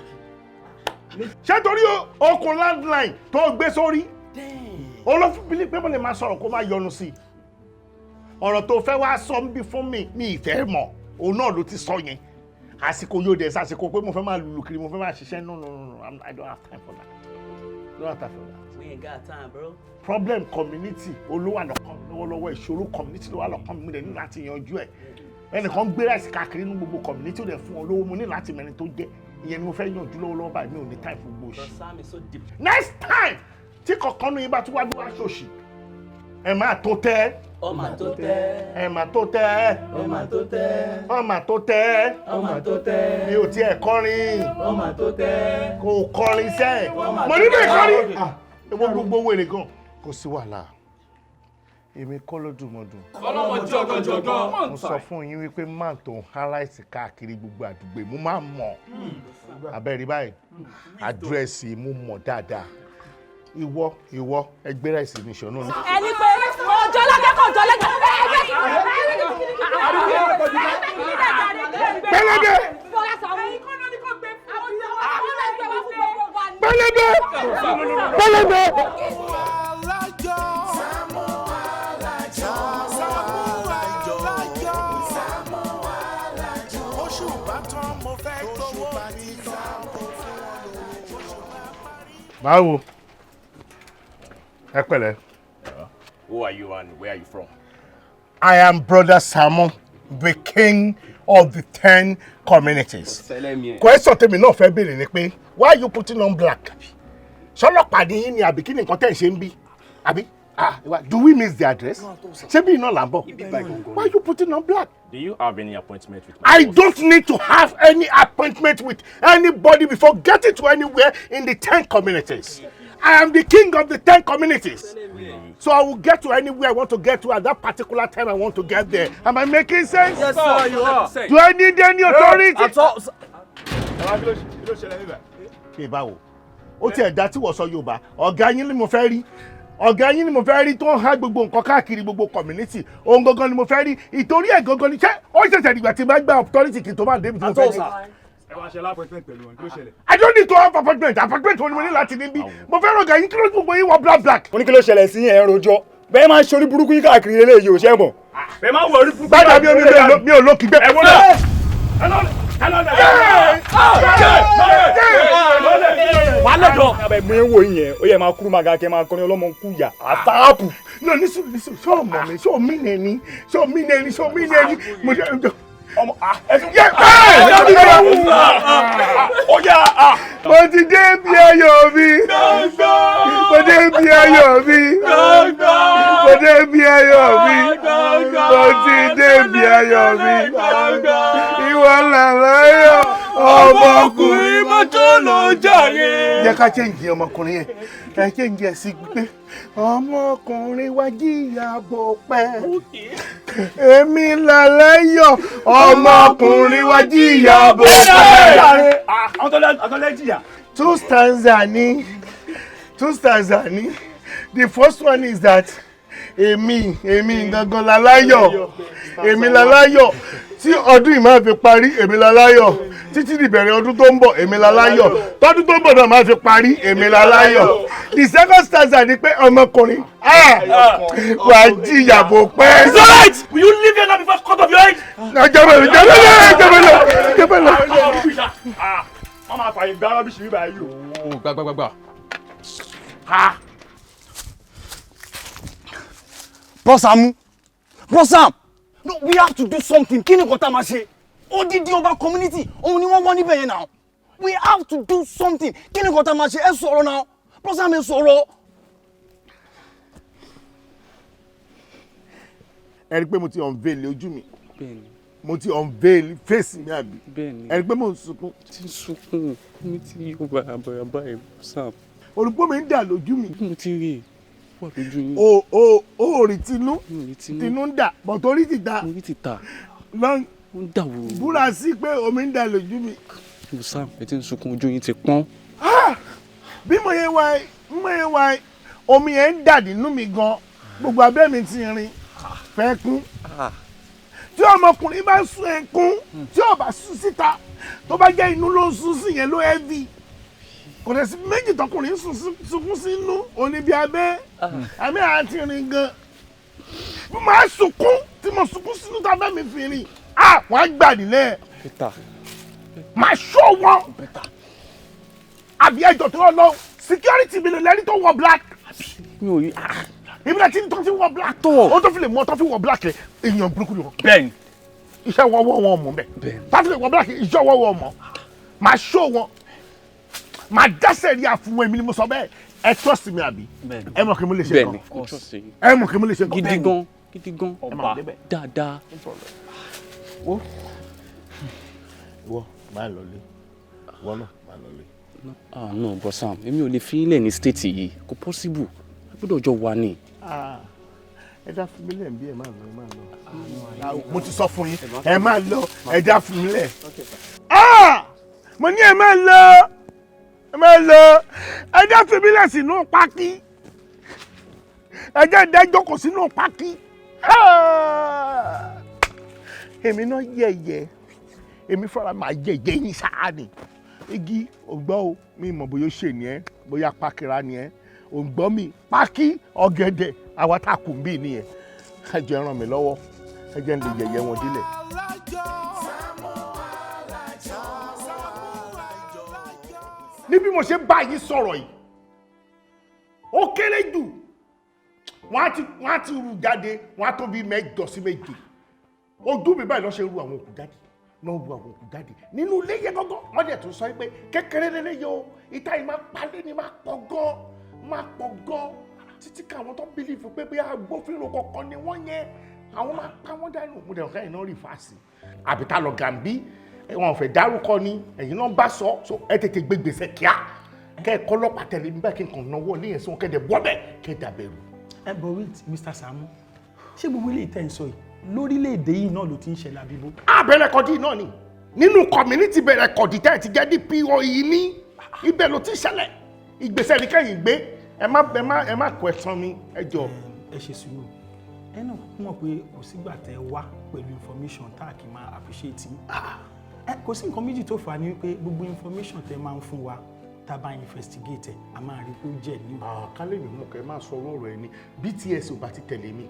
Ṣé torí okùn landline tó gbé sórí olófin bílí pé mo lè máa sọ̀rọ̀ kó máa yọnu sí ọ̀rọ̀ tó fẹ́ wá sọ ń bí fún mi? Mi ìfẹ́ mọ̀, òun náà ló ti sọ yẹn. Àsìkò yóò dẹ̀ sàsìkò pé mo fẹ́ máa lùlù kiri, mo fẹ́ máa ṣiṣẹ́. No, no, no, no, I don't have time for that. I don't have time for that. We ain't got time, bro. Problem community olówó àlọ́kàn mi lọ́wọ́lọ́wọ́, ìṣòro community ló wà lọ́kàn mi, mo dẹ̀ ní láti yanjú ẹ̀. Ẹnìkan gbé rice káàkiri nínú gbogbo community, ó dẹ̀ fún ọ lówó. Mo ní láti mẹni tó jẹ́. Ìyẹn ni mo fẹ́ yanjú lọ́wọ́lọ́wọ́ báyìí. Mi ò ní time fún gbogbo òṣì. Sam is so deep. Next time tí kankan nu yín bá tún wá bí wá ṣòṣì, ẹ máa tó tẹ́. Ó máa tó tẹ́. Ẹ máa tó tẹ́. Ó máa tó tẹ́. Ọ máa tó tẹ́. Ó máa tó tẹ́. Mi ò tiẹ̀ kọrin. Ó máa tó tẹ́. Kò kọrin sẹ́ẹ̀. Ó máa Mo tó ní bẹ́ẹ̀ tẹ́. kọrin. Ewo gbogbo wèrè gan. Kò sí wàhálà, èmi kọ́ ló dùn mọ́ dùn. Ọlọ́mọ jọgọjọgọ. Mo sọ fún yín wípé man tó ń há rice káàkiri gbogbo àdúgbò, mo máa mọ̀ abẹ́rẹ́ báyìí. Address mo mọ̀ dáadáa. Ìwọ, ìwọ, ẹgbẹ́ rice ní ìṣọ̀nà ní. Ẹni pé ọjọ́ lẹ́kẹ̀kọ̀ ọjọ́ lẹ́kẹ̀kọ̀. Pẹlẹbẹ, pẹlẹbẹ, pẹlẹbẹ. Alájọ. Sàámú Alájọ. Sàámú Alájọ. Sàámú Alájọ. Oṣù bá tán, mo fẹ́ gbowó mi. Báwo, ẹ pẹ̀lẹ́. Who are you and where are you from? I am Brother Samu, the king of the 10 communities. Sẹlẹ̀mí ẹ̀. Question tèmi náà fẹ́ béèrè ni pé, why are you putting on black? Ṣọlọ́pàá ni yín ni, àbí kí ni nǹkan tẹ̀ ń ṣe ń bí? Àbí? Ah, do we miss the address? Ṣé bí iná là ń bọ̀? Why are you putting on black? Do you have any appointment with my I boss? don't need to have any appointment with anybody before getting to anywhere in the 10 communities. I am the king of the 10 communities. So I will get to anywhere I want to get to at that particular time I want to get there. Am I making sense? Yes, sir, you are. Do I need any authority? At all. Ṣé báwo? Ó tiẹ̀ dá tí wọ́n sọ Yorùbá. Ọ̀gá yín ni mo fẹ́ rí. Ọ̀gá yín ni mo fẹ́ rí tó ń há gbogbo nǹkan káàkiri gbogbo community. Òun gangan ni mo fẹ́ rí. Ìtorí ẹ̀ gangan ni ṣé ó ṣẹ̀ṣẹ̀ dìgbà tí n bá gba authority kí n tó máa débi tí mo fẹ́ dé. Ẹ wá ṣe l'appointment pẹ̀lú wọn, kí ló ṣẹlẹ̀? I don't need to have appointment. Appointment wo ni mo ní láti níbí? Mo fẹ́ rọ̀gà yín, kí ló gbogbo yín wọ black black. Mo ní kí ló ṣẹlẹ̀ sí yẹn, rojọ́. Bẹ́ẹ̀ máa ń ṣorí burúkú yín káàkiri eléyìí ò ṣe é mọ̀. Bẹ́ẹ̀ máa ń wọ orí burúkú. Gbádùn mi ò lókìgbẹ́. Ẹ wọ́n náà. Wà lọ́dọ̀. Abẹ mú ewo yẹn, ó yẹ máa kúrú máa ga kẹ́ máa kọrin ọlọ́mọ kú yà àtàpù. No, ní sùúrù, ní sùúrù, ṣé o mọ̀ mi? Ṣé o mí ni ẹni? Ṣé o mí ni ẹni? Ṣé o mí ni ẹni? Mo ṣe ọmọ yẹ mo ti dé bí ayọ̀ mi, mo dé bí ayọ̀ mi, mo dé bí ayọ̀ mi, mo ti dé bí ayọ̀ mi, ìwọ làlàyọ̀ ọmọkùnrin mọ́tò ló jàre. Jẹ́ ká chẹ́ǹjì ọmọkùnrin yẹn, ẹ chẹ́ǹjì ẹ̀ sí pé ọmọkùnrin wa jìyà bò pẹ́, èmi làlàyọ̀ ọmọkùnrin wa jìyà bò pẹ́. Àtọ́lẹ́ jìyà. Two stanza ni, two stanza ni. The first one is that èmi èmi gangan láláyọ̀, èmi láláyọ̀ tí ọdún yìí máa fi parí, èmi láláyọ̀ títí di ìbẹ̀rẹ̀ ọdún tó ń bọ̀, èmi láláyọ̀ tọdún tó ń bọ̀ náà máa fi parí, èmi láláyọ̀. The second stanza ni pé ọmọkùnrin wà á jìyà bò pẹ́. It's alright! Will you leave here now before I cut off your head? Jẹ́bẹ̀lẹ̀ jẹ́bẹ̀lẹ̀ jẹ́bẹ̀lẹ̀ jẹ́bẹ̀lẹ̀. Wọ́n máa fààyè gba rọ́bìṣì bíbá yìí o. Gbàgbàgbàgbà. Bro Saamu, Bro Sam, no, we have to do something. Kí ni nǹkan tá a máa ṣe? Odidi ọba community, òun ni wọ́n wọ́n níbẹ̀ yẹn now. We have to do something. Kí ni nǹkan tá a máa ṣe? Ẹ sọ̀rọ̀ now. Bro Sam, ẹ sọ̀rọ̀. Ẹ rí i pé mo ti unveil ojú mi, mo ti unveil face mi àbí? Ẹ rí i pé mo ń sunkún. Ti ń sunkún, mi ti yóò bàràbàrà báyìí, Sam. Olùkọ́ mi ń dà lójú mi. Mo ti rí i wà lójú yín. O o o rí tinú, tinú ń dà, bọ̀tọ̀ orí ti ta. Orí ti ta. Lọ́n ń dà wò. Búra sí pé omi ń dà lójú mi. Sam, ẹ ti ń sunkún, ojú yín ti pọ́n. Bí mo yẹ wá, mo yẹ wá, omi yẹn ń dà nínú mi gan, gbogbo abẹ́ mi ti rin fẹ́ kún. Tí ọmọkùnrin bá sún ẹkún, tí ó bá sún síta, tó bá jẹ́ inú ló ń sún sí yẹn ló heavy. Kò dẹ̀ sí méjì tọkùnrin sunkún sínú oníbi abẹ́ àmì àti rìn gan. Bí màá sunkún tí mo sunkún sínú tábẹ́ mi fi rìn, wọ́n á gbà nílẹ̀. Màá ṣó wọn. Àbí ẹjọ́ tó lọ security mi lè lẹ́ni tó wọ black. Ibi náà tí tó ti wọ black. Ó tó fi lè mọ tó fi wọ black yẹn, èèyàn burúkú ni wọn. Bẹ́ẹ̀ni. Iṣẹ́ wọn wọ́ wọn mọ̀ bẹ́ẹ̀. Tó fi lè wọ black, iṣẹ́ wọn wọ́ mọ̀. Màá ṣó wọn, màá dẹ́sẹ̀ rí àfihàn, èmi ni mo sọ bẹ́ẹ̀. Ẹ trust mi àbí? Ẹ mọ̀ kí mo lè ṣe nǹkan. Ẹ mọ̀ kí mo lè ṣe nǹkan. Gidi gan, gidi gan, ọba dáadáa. Wo ìwọ máa lọ lé, ìwọ náà máa lọ lé. Ah no, Bro Sam, èmi ò lè fi ilẹ̀ ní state yìí, kò possible, a gbọ́dọ̀ jọ wà ní. Ẹ dá fún mi lẹ̀ bí ẹ máa lọ, ẹ máa lọ. Mo ti sọ fún yín, ẹ máa lọ, ẹ dá fún mi lẹ̀. Mo ní ẹ máa lọ, ẹ máa lọ, ẹ dá fún mi lẹ̀ sínú pákí, ẹ jẹ́ ìdájọ́ kò sínú pákí. Èmi náà yẹ̀yẹ́, èmi fúnra máa yẹ̀yẹ́ yín sáà ni. Igi ògbọ́ o, mi mọ̀ bóyá ó ṣe ni ẹ́, bóyá pákíra ni ẹ́, ògbọ́ mi pákí ọ̀gẹ̀dẹ̀ àwa tá a kù ń bí nìyẹn. Ẹ jẹ́ ràn mí lọ́wọ́, ẹ jẹ́ ń lè yẹ̀yẹ́ wọn délẹ̀. Ní bí mo ṣe bá yín sọ̀rọ̀ yìí, ó kéré jù wọ́n á ti rú jáde, wọ́n á tó bí 8 sí 7. Ojú mi báyìí ló ṣe rú àwọn òkú jáde, lọ́ ru àwọn òkú jáde nínú ilé yẹn gángan. Wọ́n dẹ̀ tún sọ pé kékeré lélẹ́ yìí o, ìta yìí máa palẹ̀ ni, máa pọ̀ gan, máa pọ̀ gan, títí káwọn tó bílífù pé bí agbófinró kankan ni wọ́n yẹn, àwọn máa pa wọ́n dànù. Mo dẹ̀ ọ̀gá iná rí fàásì àbí tá lọ gàmbí, wọn ò fẹ́ dárúkọ ni ẹ̀yin náà bá sọ, so ẹ tètè gbé gbèsè kíá, Kẹ́ ẹ kọ́ ọlọ́pàá tẹ̀lé mi báyìí, kí n kàn náwó ilé yẹn sí wọn, kẹ́ ẹ dẹ̀ bọ́ bẹ́ẹ̀, kẹ́ ẹ dàbẹ̀rù. Ẹ bọ̀, wait, Mr. Saamu, ṣé gbogbo ilé ìtẹ́ ń sọ yìí, lórílẹ̀‐èdè yìí náà ló ti ń ṣẹlẹ̀ àbíbó? Abẹ́rẹ́ kọ́dí náà ni, nínú community bẹ̀rẹ̀ kọ̀dí tẹ́ ẹ ti jẹ́ DPO yìí, ní ibẹ̀ ló ti ṣẹlẹ̀. Ìgbésẹ̀ ní kẹ́yìn gbé. Ẹ má question mi, ẹ jọ. Ẹ ṣe sùúrù. Ẹ náà kúkú mọ̀ pé kò sígbà tẹ́ wá pẹ̀lú information tá a kì í máa appreciate yín. Ẹ kò sí nǹkan méjì tó fà á ní wípé gbogbo information tẹ́ máa ń fún wa, tá a bá investigate ẹ̀, a máa rí pé ó jẹ́ ní. Kálẹ̀ mi mọ̀ kẹ́ ẹ máa sọ ọ̀rọ̀ ẹ ní BTS ò bá ti tẹ̀lé mi.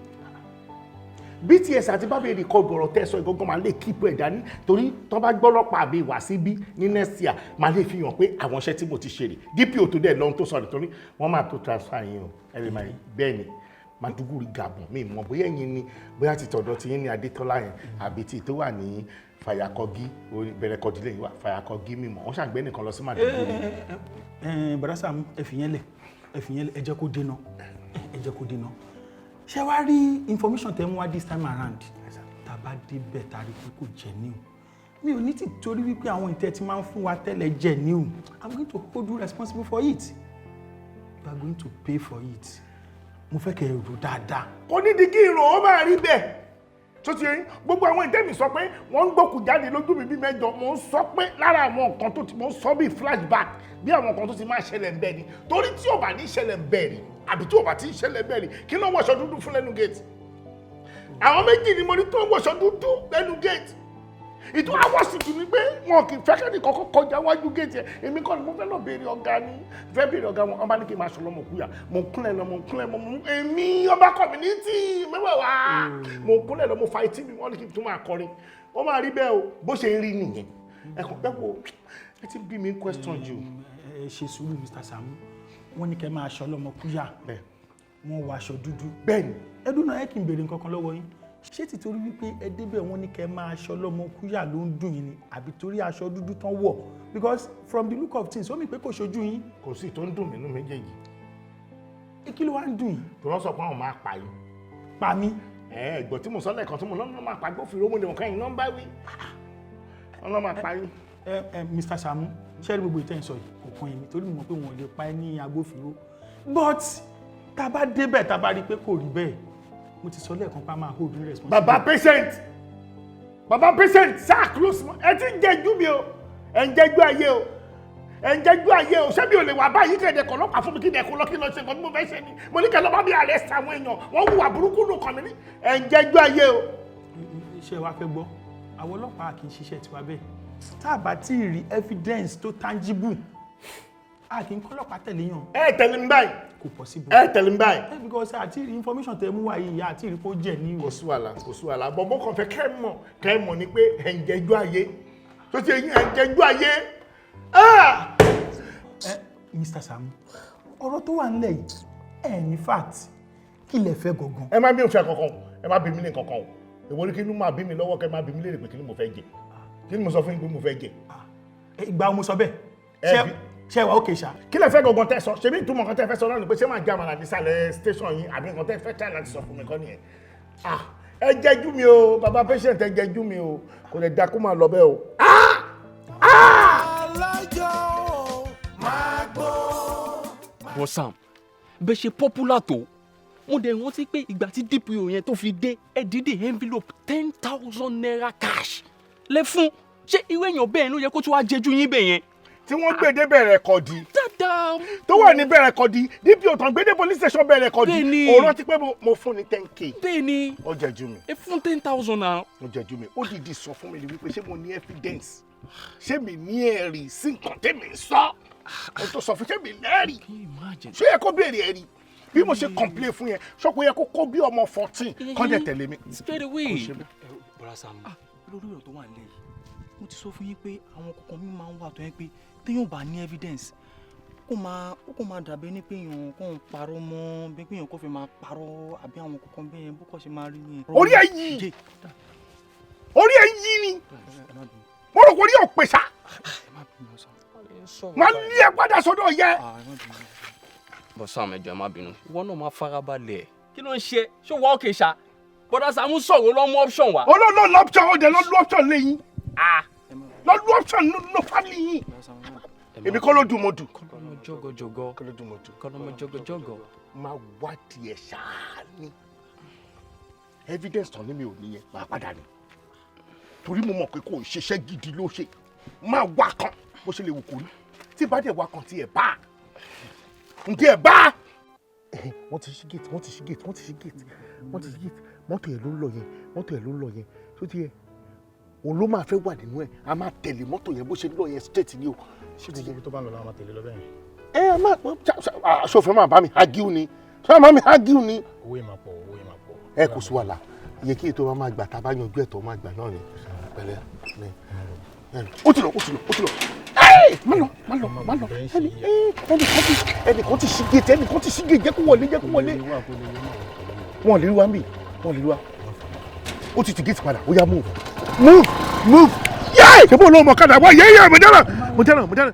BTS àti bá mi record ọ̀rọ̀ tẹ́ sọ ìgangan, máa lè keep ẹ̀ dání, torí tó bá gbọ́ ọlọ́pàá àbí wá síbí ní next year, máa lè fi hàn pé àwọn iṣẹ́ tí mo ti ṣe rè. DPO tó dẹ̀ lọ́n tó sọ̀rọ̀, torí wọ́n máa tó transfer yín o. Ẹ lè máa bẹ́ẹ̀ ni Maduguri Gabon, mi mọ̀ bóyá ẹ̀yin ni, bóyá ti tọ̀dọ̀ ti yín ní Adétọ́lá yẹn, àbí ti tó wà ní Fàyàkọ́gí, Bẹ̀rẹ̀kọ́dí lẹ́yìn wà Fàyàkọ́gí, mi mọ̀ wọ́n ṣàgbẹ́ nìkan lọ sí Maduguri. Ẹ bàdá Sàámú, ẹ fi yẹn lẹ̀, ẹ fi yẹn lẹ̀, ẹ jẹ́ kó dénà, ẹ jẹ́ kó dénà. Ṣé wàá rí information tẹ́ mú wá this time around, tá a bá débẹ̀, tá a rí pé kò jẹ́ ní o, mi ò ní ti torí wípé àwọn ìtẹ́ tí máa ń fún wa tẹ́lẹ̀ jẹ́ ní o, I'm going to hold you responsible for it. You are going to pay for it. Mo fẹ́ kẹ́ ẹ rò dáadáa. Kò ní di kí n rò, ó máa rí bẹ́ẹ̀. Tó ti yẹn, gbogbo àwọn ìtẹ́mi sọ pé wọ́n ń gbókù jáde lójú mi bí mẹ́jọ, mò ń sọ pé lára àwọn nǹkan tó ti, mò ń sọ bí flashback, bí àwọn nǹkan tó ti máa ṣẹlẹ̀ ń bẹ́ẹ̀ ni, torí tí ò bá ní ṣẹlẹ̀ ń bẹ́ẹ̀ ni, àbí tí ò bá ti ń ṣẹlẹ̀ bẹ́ẹ̀ ni, kí ló ń wọṣọ dúdú fún lẹ́nu gate? Àwọn méjì ni mo ní tó ń wọṣọ dúdú lẹ́nu gate. Ìtò àwọ̀sì tù ní pé wọn kì í fẹ́ kẹ́ni kọ́kọ́ kọjá wájú gate yẹn. Èmi kọ́ ni mo fẹ́ lọ béèrè ọ̀gá ni, fẹ́ béèrè ọ̀gá wọn, ọba ní kí n máa sọ lọ́mọ kúyà. Mo kúnlẹ̀ lọ, mo kúnlẹ̀, mo mú èmi ọba community mẹ́wàá, mo kúnlẹ̀ lọ, mo fa etí mi, wọ́n ní kí n tún máa kọrin. Ó máa rí bẹ́ẹ̀ o, bó ṣe ń rí nìyẹn. Ẹ kàn pẹ́ wo, ẹ ti bí mi question jù. Ẹ ṣe sùúrù, Mr. Sàámú. Wọ́n ní kẹ́ máa aṣọ ọlọ́mọ kúyà, wọ́n wọ aṣọ dúdú. Bẹ́ẹ̀ni. Ẹdùn náà, ẹ kì í béèrè nǹkan kan lọ́wọ́ yín. Ṣé tìtorí wípé ẹ débẹ̀, wọ́n ní kẹ́ máa aṣọ ọlọ́mọ kúyà ló ń dùn yín ni, àbí torí aṣọ dúdú tán wọ̀? Because from the look of things, ó mì pé kò ṣojú yín. Kò sí tó ń dùn mí nínú méjèèjì. Kí ló wá ń dùn yín? Tó lọ́ sọ pé àwọn máa pa yín. Pa mí? Ẹ ẹ̀gbọ́n tí mo sọ lẹ́ẹ̀kan, tí mo lọ́nà máa pa agbófinró, mo ní wọn kẹ́yìn nọ́mbà wí, wọ́n lọ́ máa pa yín. Ẹ ẹ Mr. Sàámú, ṣé ẹ rí gbogbo ìtẹ́ ìsọ yìí, kò kan èmi, torí mo mọ̀ pé wọn ò lè pa ẹ́ ní agbófinró. But tá a bá débẹ̀, tá a bá rí i pé kò rí bẹ́ẹ̀, mo ti sọ lẹ́ẹ̀kan pa, máa hold you responsible. Bàbá patient, bàbá patient, sáà close mọ́. Ẹ ti ń jẹjú mi o, ẹ ń jẹjú ayé o, ẹ ń jẹjú ayé o. Ṣé mi ò lè wà báyìí kẹ̀dẹ̀ kọ̀ ọlọ́pàá fún mi, kí dẹ̀ kó lọ, kí lọ ṣe nǹkan tí mo fẹ́ ṣe ni? Mo ní kẹ́ lọ́ bá mi arrest àwọn èèyàn, wọ́n hùwà burúkú nù kàn mí ní. Ẹ ń jẹjú ayé o. Ṣé wàá fẹ́ gbọ́? Àwọn ọlọ́pàá kì í ṣiṣẹ́ tiwa bẹ́ẹ̀. Tá a bá tí ì rí evidence tó tangible, a kì í kọ́ ọlọ́pàá tẹ̀lé yàn. Ẹ tẹ̀lé mi báyìí. Kò possible. Ẹ tẹ̀lé mi báyìí. Ẹ because àti rí information tẹ mú wá yìí, àti rí kó jẹ́ ní. Kò sí wàhálà, kò sí wàhálà. Bọ̀bọ̀ kan fẹ́ kẹ́ mọ̀ ni pé ẹ̀ ń jẹjú ayé tó ti yín, ẹ̀ ń jẹjú ayé. Ẹ Mr. Sàámú, ọ̀rọ̀ tó wà nílẹ̀ yìí, ẹ ní fact, kí lẹ fẹ́ gangan? Ẹ má bí òfin kankan, ẹ má bí mi ní kankan o. Èwo ni kí inú máa bí mi lọ́wọ́, kẹ́ máa bí mi léèrè pé kí ni mo fẹ́ jẹ? Kí ni mo sọ fún yín pé mo fẹ́ jẹ? Ìgbà wo mo sọ bẹ́ẹ̀? Ṣé wà ókè ṣá? Kí lẹ fẹ́ gangan tẹ́ sọ? Ṣebí ìtumọ̀ nǹkan tẹ́ fẹ́ sọ náà ni pé ṣé máa jẹ àmàlà nísàlẹ̀ station yín, àbí nǹkan tẹ́ fẹ́ try láti sọ fún mi kọ́ nìyẹn? Ah, ẹ jẹ́jú mi o, bàbá patient, ẹ jẹ́jú mi o. Kò lè da kó máa lọ bẹ́ẹ̀ o. Alájọ máa gbó. Bọ́ Sam, bẹ́ẹ̀ ṣe popular tó, mo dẹ̀ rántí pé ìgbà tí DPO yẹn tó fi dé, ẹ dìde envelope ₦10,000 cash lẹ fún. Ṣé irú èèyàn bẹ́ẹ̀ ló yẹ kó tún wá jẹjú yín bẹ́ẹ̀ yẹn? Tí wọ́n gbé dé bẹ̀rẹ̀ kọ́dí. Dáadáa. Tó wà ní bẹ̀rẹ̀ kọ́dí, DPO tán gbé dé police station bẹ̀rẹ̀ kọ́dí. Bẹ́ẹ̀ni. Òun rántí pé mo fún ní 10K. Bẹ́ẹ̀ni. Ó jẹjú mi. Ẹ fún 10,000 náà. Ó jẹjú mi. Ó dìídì sọ fún mi ni wípé ṣé mo ní evidence, ṣé mi ní ẹ̀rí sí nǹkan tẹ́mi ń sọ? Ó tó sọ fún, ṣé mi lẹ́rìí? Ṣé yẹ kó béèrè ẹ̀rí bí mo ṣe complain fún yẹn? Ṣọ́kò yẹ kó kó bí ọmọ 14 kọ́ dẹ̀ tẹ̀lé mi. Straight away. Kò ṣe bẹ́ẹ̀. Bọ́lá Sàámú, lórí ọ̀rọ̀ tó wà nílẹ̀ yìí, mo ti sọ fún yín pé àwọn kọ̀ọ̀kan mi máa ń wà tó yẹn pé téèyàn bá ní evidence, ó kò máa dàbí ní pé èèyàn kò ń parọ́ mọ́, bí pé èèyàn kò fẹ́ máa parọ́, àbí àwọn kọ̀ọ̀kan bẹ́ẹ̀ bó kò ṣe máa rí nìyẹn. Orí ẹ yí, orí ẹ yí ni. Mo rò pé orí ẹ ò pèsà. Wọn lé ẹ padà sọ́dọ̀ yẹ. Bọ́ Sam, ẹ jọ̀ọ́, ẹ má bínú. Ìwọ náà máa farabalẹ̀. Kí ló ń ṣe? Ṣé wàá òkè ṣá? Bọ́dà Sàámú sọ̀rọ̀, lọ́ mú option wá. Olóòlò lọ́pṣọ̀n, ó dẹ̀ lọ́ lu option lẹ́yìn, lọ́ lu option ló family yín. Èmi kọ́ ló dùn mo dùn. Kọ́lọ́mọ jọgọjọgọ. Kọ́ ló dùn mo dùn. Kọ́lọ́mọ jọgọjọgọ. Máa wádìí ẹ̀ ṣáá ní. Evidence tán ní mi ò níyẹn, máa padà ní. Torí mo mọ̀ pé kò ń ṣiṣẹ́ gidi ló ṣe. Máa wá kan bó ṣe lè wù kó rí. Tí bá dẹ̀ wá kan tí ẹ̀ bá. Ǹjẹ́ ẹ̀ bá? Wọ́n ti ṣí gate, wọ́n ti ṣí gate, wọ́n ti ṣí gate, wọ́n ti ṣí gate. Mọ́tò ẹ̀ ló ń lọ yẹn, mọ́tò ẹ̀ ló ń lọ yẹn. Tó ti yẹ, òun ló máa fẹ́ wà nínú ẹ̀. A máa tẹ̀lé mọ́tò yẹn bó ṣe ń lọ yẹn straight ni o. Ṣé gbogbo ibi tó bá ń lọ la máa tẹ̀lé lọ bẹ́ẹ̀ yẹn? Ẹ ẹ má aṣòfin máa bá mi hagiu ni, ṣé máa mi hagiu ni. Owó yìí máa pọ̀, owó yìí máa pọ̀. Ẹ kò sí wàhálà, iye kí ètò wa máa gbà tá a bá yanjú ẹ̀tọ́ máa gbà náà ni. Pẹ̀lẹ́ ni ó ti lọ, ó ti lọ, ó ti lọ. Má lọ, má lọ, má lọ. Ẹnì ẹnìkan ti ṣí gate, ẹnìkan ti ṣí gate, jẹ́ kó wọlé, jẹ́ kó wọlé. Wọn ò lè rí wa ń bì, wọn ò lè rí wa. Ó ti ti gate padà, ó yá, move, move, move. Yéé, ṣé bó ló mọ̀ kádà wá? Yéé, mo dára, mo dára, mo dára.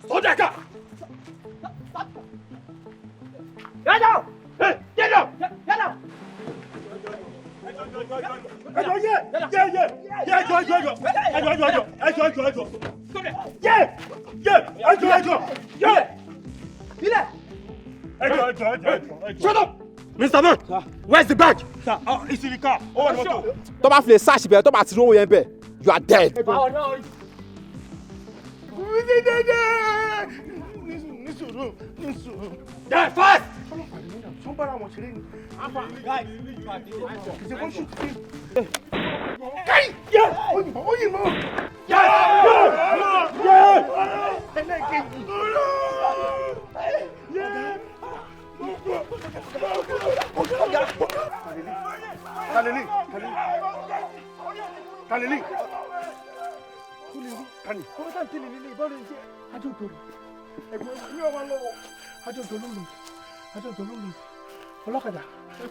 Soldier car! Get down! Hey, get down! Get down! Ẹjọ yé yé yé yé, ẹjọ ẹjọ ẹjọ ẹjọ ẹjọ ẹjọ ẹjọ ẹjọ yé yé, ẹjọ ẹjọ yé Ilẹ̀. Ẹjọ ẹjọ ẹjọ ẹjọ. Shut up! Mr. Man, where's the bag? Sir, oh, it's in the car. Ó wà ní mọ́tò. Tó bá fi lè search bẹ̀rẹ̀, tó bá ti rówó yẹn bẹ̀, you are dead. Ní sùúrù, ní sùúrù. Die fast! Ọlọ́pàá ni wọ́n tún bára wọn ṣeré ni. Kì í ṣe kó ṣùtì sí. Káyì! Ó yìnbọn, ó yìnbọn. Ẹlẹ́ẹ̀kejì. Taleli, taleli, taleli. Tani. Kọ́mọ́ tá n tẹ̀lé nílé ìbára ẹ̀ jẹ́. Adóòtò rẹ̀. Ẹ̀gbọ́n mi ò máa lọ́wọ́. Adóòtò ló ń lò. Adóòtò ló ń lò. Ọlọ́kadà,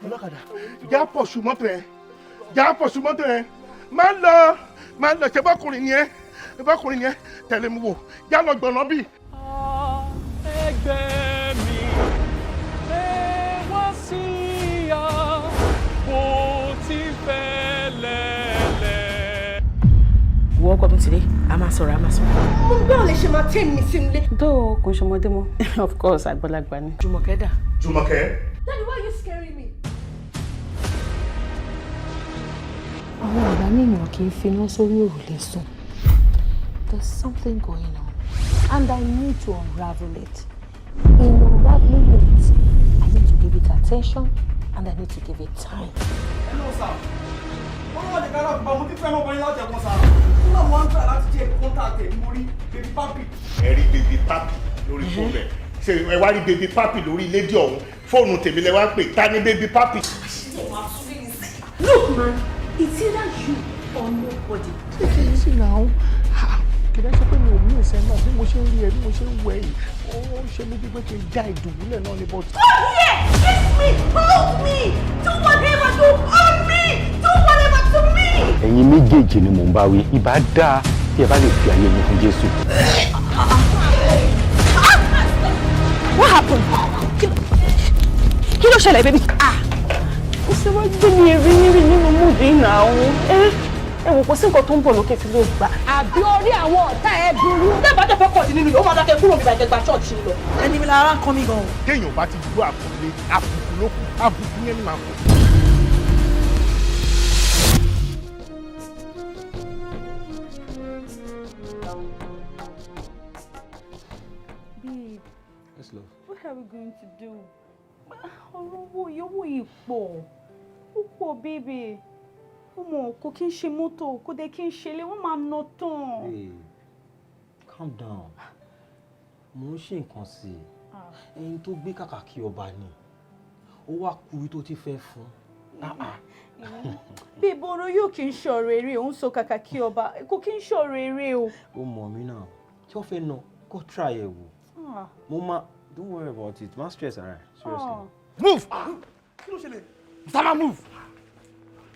ọlọ́kadà. Já pọ̀ su mọ́tò yẹn. Já pọ̀ su mọ́tò yẹn. Má lọ, má lọ, ṣe bọ́kùnrin ni ẹ́. Ṣe bọ́kùnrin ni ẹ́. Tẹ̀lé mi wò. Já lọ gbọ̀nà bí. Ẹgbẹ́ mi, ẹ wá sí àpò tí fẹ́lẹ́lẹ́. Ìwọ ọkọ mi ti dé, a máa sọ̀rọ̀, a máa sọ̀rọ̀. Mo gbọ́ lè ṣe máa tẹ́ mi sínú ilé. Dó kò ń ṣọmọdé mọ́. Of course, àgbàlagbà ni. Jùmọ̀kẹ́ dà? Jùmọ̀kẹ́. Daddy, why are you scaring me? Àwọn àgbà ní èèyàn kì í finá sórí òrùlé sùn. There's something going on and I need to unravel it. In unraveling it, I need to give it attention and I need to give it time. Hello, sir. Olówó lè kára àgbà, mo ti fẹ́ràn ọmọ yín láti ẹ̀kọ́, sir. Nígbà mo wá ń try láti jẹ́ contact ẹ̀, mo rí Baby Papi. Ẹ rí Baby Papi lórí fóònù ẹ̀. Ṣé ẹ wá rí Baby Papi lórí lédè ọ̀hún? Fóònù tèmi lẹ wá ń pè, ta ni Baby Papi? Look, man, it's either you or nobody. Take it easy now. Kì í ṣe pé mi ò mí ìṣẹ́ náà, bí mo ṣe ń rí ẹ, bí mo ṣe ń wẹ̀ yìí, ó ń ṣe mí bí pé kí n dá ìdùbúlẹ̀ náà ni, but. Come here! Kiss me! Hold me! Do whatever to hold me! Do whatever to me! Ẹ̀yin méjèèjì ni mò ń bá wí, ìbá dáa tí ẹ bá lè fi ayé yín fún Jésù. What happened? Kí ló ṣẹlẹ̀, baby? Ah! Ó ṣe wá gbé mi rí rí nínú múdì náà. Ẹ wò, kò sí nǹkan tó ń bọ̀ lókè tí ló gbà. Àbí orí àwọn ọ̀tá ẹ burú. Tẹ́ẹ̀ bá tẹ̀ fẹ́ pọ̀ sí nínú yìí, ó máa dákẹ́ kúrò nígbà ìtẹ́gbà ṣọ́ọ̀ṣì lọ. Ẹni mi lára ń kọ́ mi gan-an. Téèyàn bá ti gbọ́ àpọ́nlé, àbùkù ló kù, àbùkù yẹn ni màá kù. Babe, Yes, love. what are we going to do? Ọ̀rọ̀ owó yìí, owó yìí pọ̀. Ó pọ̀, baby. Ó mọ̀ kò kí n ṣe mọ́tò, kò dé kí n ṣe ilé, wọ́n máa ná tán. Babe, calm down. Mo ń ṣe nǹkan sí i. Ẹni tó gbé kàkà kí ọba ni. Ó wá kúrú tó ti fẹ́ fún. Ah, ah. Babe, ọ̀rọ̀ yóò kí n ṣe ọ̀rọ̀ eré, òun sọ kàkà kí ọba, kò kí n ṣe ọ̀rọ̀ eré o. Ó mọ̀ mí náà. Tí wọ́n fẹ́ ná, kó try ẹ̀ wò. Ah. Mo máa, don't worry about it. Má stress ara ẹ̀. Seriously. Ah. Move! Kí ló ṣẹlẹ̀? Mr. Man, move!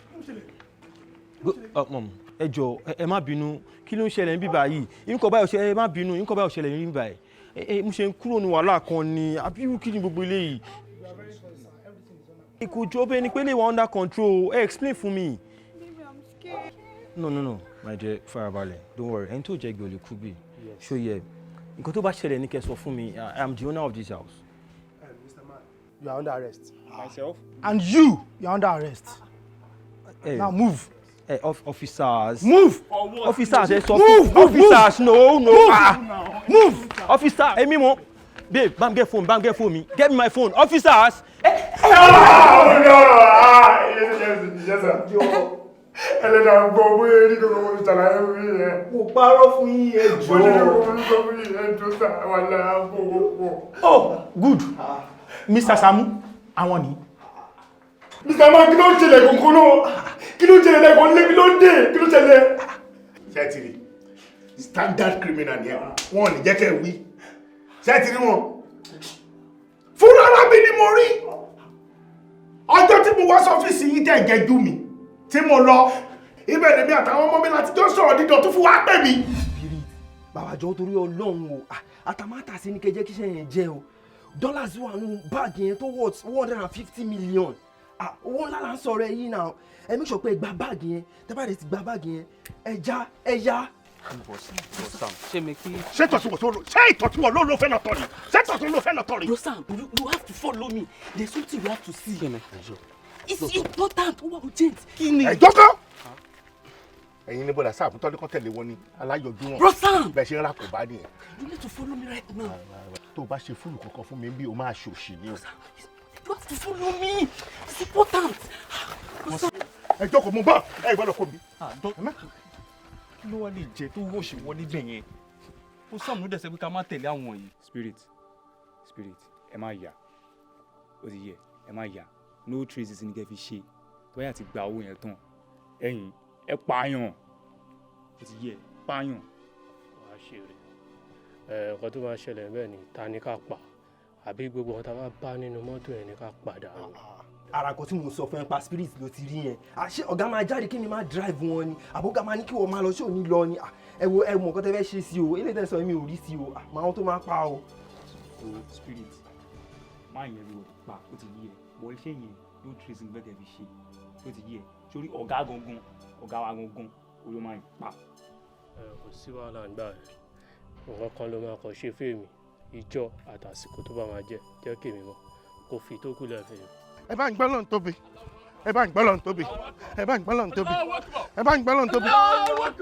Kí ló ṣẹlẹ̀? Mom, ẹ jọ̀ọ́, ẹ má bínú. Kí ló ń ṣẹlẹ̀ níbí báyìí? Nǹkan báyìí ò ṣẹlẹ̀, ẹ má bínú, nǹkan báyìí ò ṣẹlẹ̀ níbí báyìí. Ẹ mo ṣe ń kúrò ní wàhálà kan ni, àbí irú kí ni gbogbo eléyìí? Kò jọ bẹ́ẹ̀ ni pé lè wà under control. Ẹ explain fún mi. Baby, I'm scared. No, no, no, my dear, farabalẹ̀, don't worry. Ẹni tó jẹ́ gbé ò lè kú bí. Ṣó yẹ? Nǹkan tó bá ṣẹlẹ̀ ní kẹ́ sọ fún mi. I am the owner of this house. Mr. Man, you are under arrest. Myself? And you are under arrest. Hey. Now move. Hey, officers. Move. Officers, ẹ sọ Move, fún. move, Officers, move. no, no. Move. Ah. Move. Officer, èmi mo. Babe, bam get phone, bam get phone mi. Get me my phone. Officers. Oh no! Ah, yes, yes, yes, sir. Ẹlẹ́dàá gbọ́ bóyá ní kòkó mo ṣàlàyé fún yín yẹn. Mo parọ́ fún yín, ẹ Mo ní jọ̀ọ́. kòkó mo sọ fún yín yẹn tó sà wà lára gbogbo pọ̀. Oh, good. Mr. Samu, àwọn ni. Mr. Man, kí ló ń ṣẹlẹ̀ kankan náà? Kí ló ń ṣẹlẹ̀ lẹ́kọ̀ọ́ lé? Kí ló ń dé? Kí ló ṣẹlẹ̀? Ṣé ẹ ti rí? Standard criminal ni ẹ. Wọ́n ò ní jẹ́ kẹ́ ẹ wí. Ṣé ẹ ti rí wọn? Fúnra ara mi ni mo rí. Ọjọ́ tí mo wá sọ́fíìsì yín tẹ̀ jẹ́jú mi tí mo lọ, ibẹ̀ lèmi àtàwọn ọmọ mi láti jọ sọ̀rọ̀ dídọ̀ tó fi wá pè mí. Bàbá, jọ̀ọ́, torí Ọlọ́run o. Ah, àtàmátàsí ní kẹjẹ kíṣẹ́ yẹn jẹ́ o. Dollars wà nù báàgì yẹn tó worth 150 million. Ah, owó ńlá là ń sọ̀rọ̀ ẹ yìí náà. Ẹ make sure pé ẹ gba báàgì yẹn. Tẹ́ bá dẹ̀ ti gba báàgì yẹn, ẹ já, ẹ yá. Ṣé mi kí. Ṣé ìtọ̀síwọ̀ tó lò, ṣé ìtọ̀síwọ̀ ló ló fẹ́ lọ tọ̀ ni? Ṣé ìtọ̀síwọ̀ ló fẹ́ lọ tọ̀ ni? Bro Sam, you have to follow me. There's something you have to see. It's important. Ó wà urgent. Kí ni? Ẹ jókòó. Ẹ̀yin ní bọ́dà sáà fún tọ́lú kan tẹ̀lé wọn ni aláyọ̀dún wọn. Bro Sam! Bẹ́ẹ̀ ṣe ń rà kò bá nìyẹn. You need to follow me right now. Tó o bá ṣe fúlù kankan fún mi bí, o máa ṣòṣì ni o. You have to follow me. It's important. Bro Sam. Ẹ jókòó, mo bọ̀, ẹ gbọ́dọ̀ kó mi. Kí ló wá lè jẹ tó wọ́ọ̀ṣì wọlé bẹ̀ yẹn? Ó sàmúlò dẹ̀ sẹ́ pé ká má tẹ̀lé àwọn yìí. Spirit, spirit, ẹ má yà. Ó ti yẹ, ẹ má yà. No traces ní kẹ́ fi ṣe. Tó bá yà ti gba owó yẹn tán, ẹ̀yin ẹ pààyàn. Ó ti yẹ, pààyàn. Wàá ṣe rè ẹ. Nǹkan tó máa ṣẹlẹ̀ bẹ́ẹ̀ ni, ta ni ká pa? Àbí gbogbo ọ̀tá bá bá nínú mọ́tò ẹ̀ ní ká padà nù? Ara kan tí mo sọ fún ẹ pa spirit ló ti rí yẹn. Àṣé ọ̀gá máa jáde kí mi máa drive wọn ni? Àbọ̀gá máa ní kí wọ́n máa lọ sí òní lọ ni? Ah, ẹ wo, ẹ mọ̀ nǹkan tẹ́ fẹ́ ṣe sí o. Eléyìí tẹ́ sọ, mi ò rí sí o. Ah, màá wọn tó máa pa o. O spirit, má yẹn bí wọ́n pa. Ó ti yẹ bọ́, iṣẹ́ yẹn no traces ní kẹ́ fi ṣe. Ó ti yẹ sórí ọ̀gá gangan, ọ̀gá wa gangan, ó ló máa ń pa. Ẹ kò sí wàhálà nígbà yẹn. Nǹkan kan ló máa kàn ṣe fèmí, ìjọ àtàsìkò tó bá máa jẹ, jẹ́ kèmí mọ́ kò fi tó kù lẹ́fẹ̀ẹ́ mi. Ẹ bá ń gbọ́ lọ́n tóbi, ẹ bá ń gbọ́ lọ́n tóbi, ẹ bá ń gbọ́ lọ́n tóbi, ẹ bá ń gbọ́ lọ́n tóbi.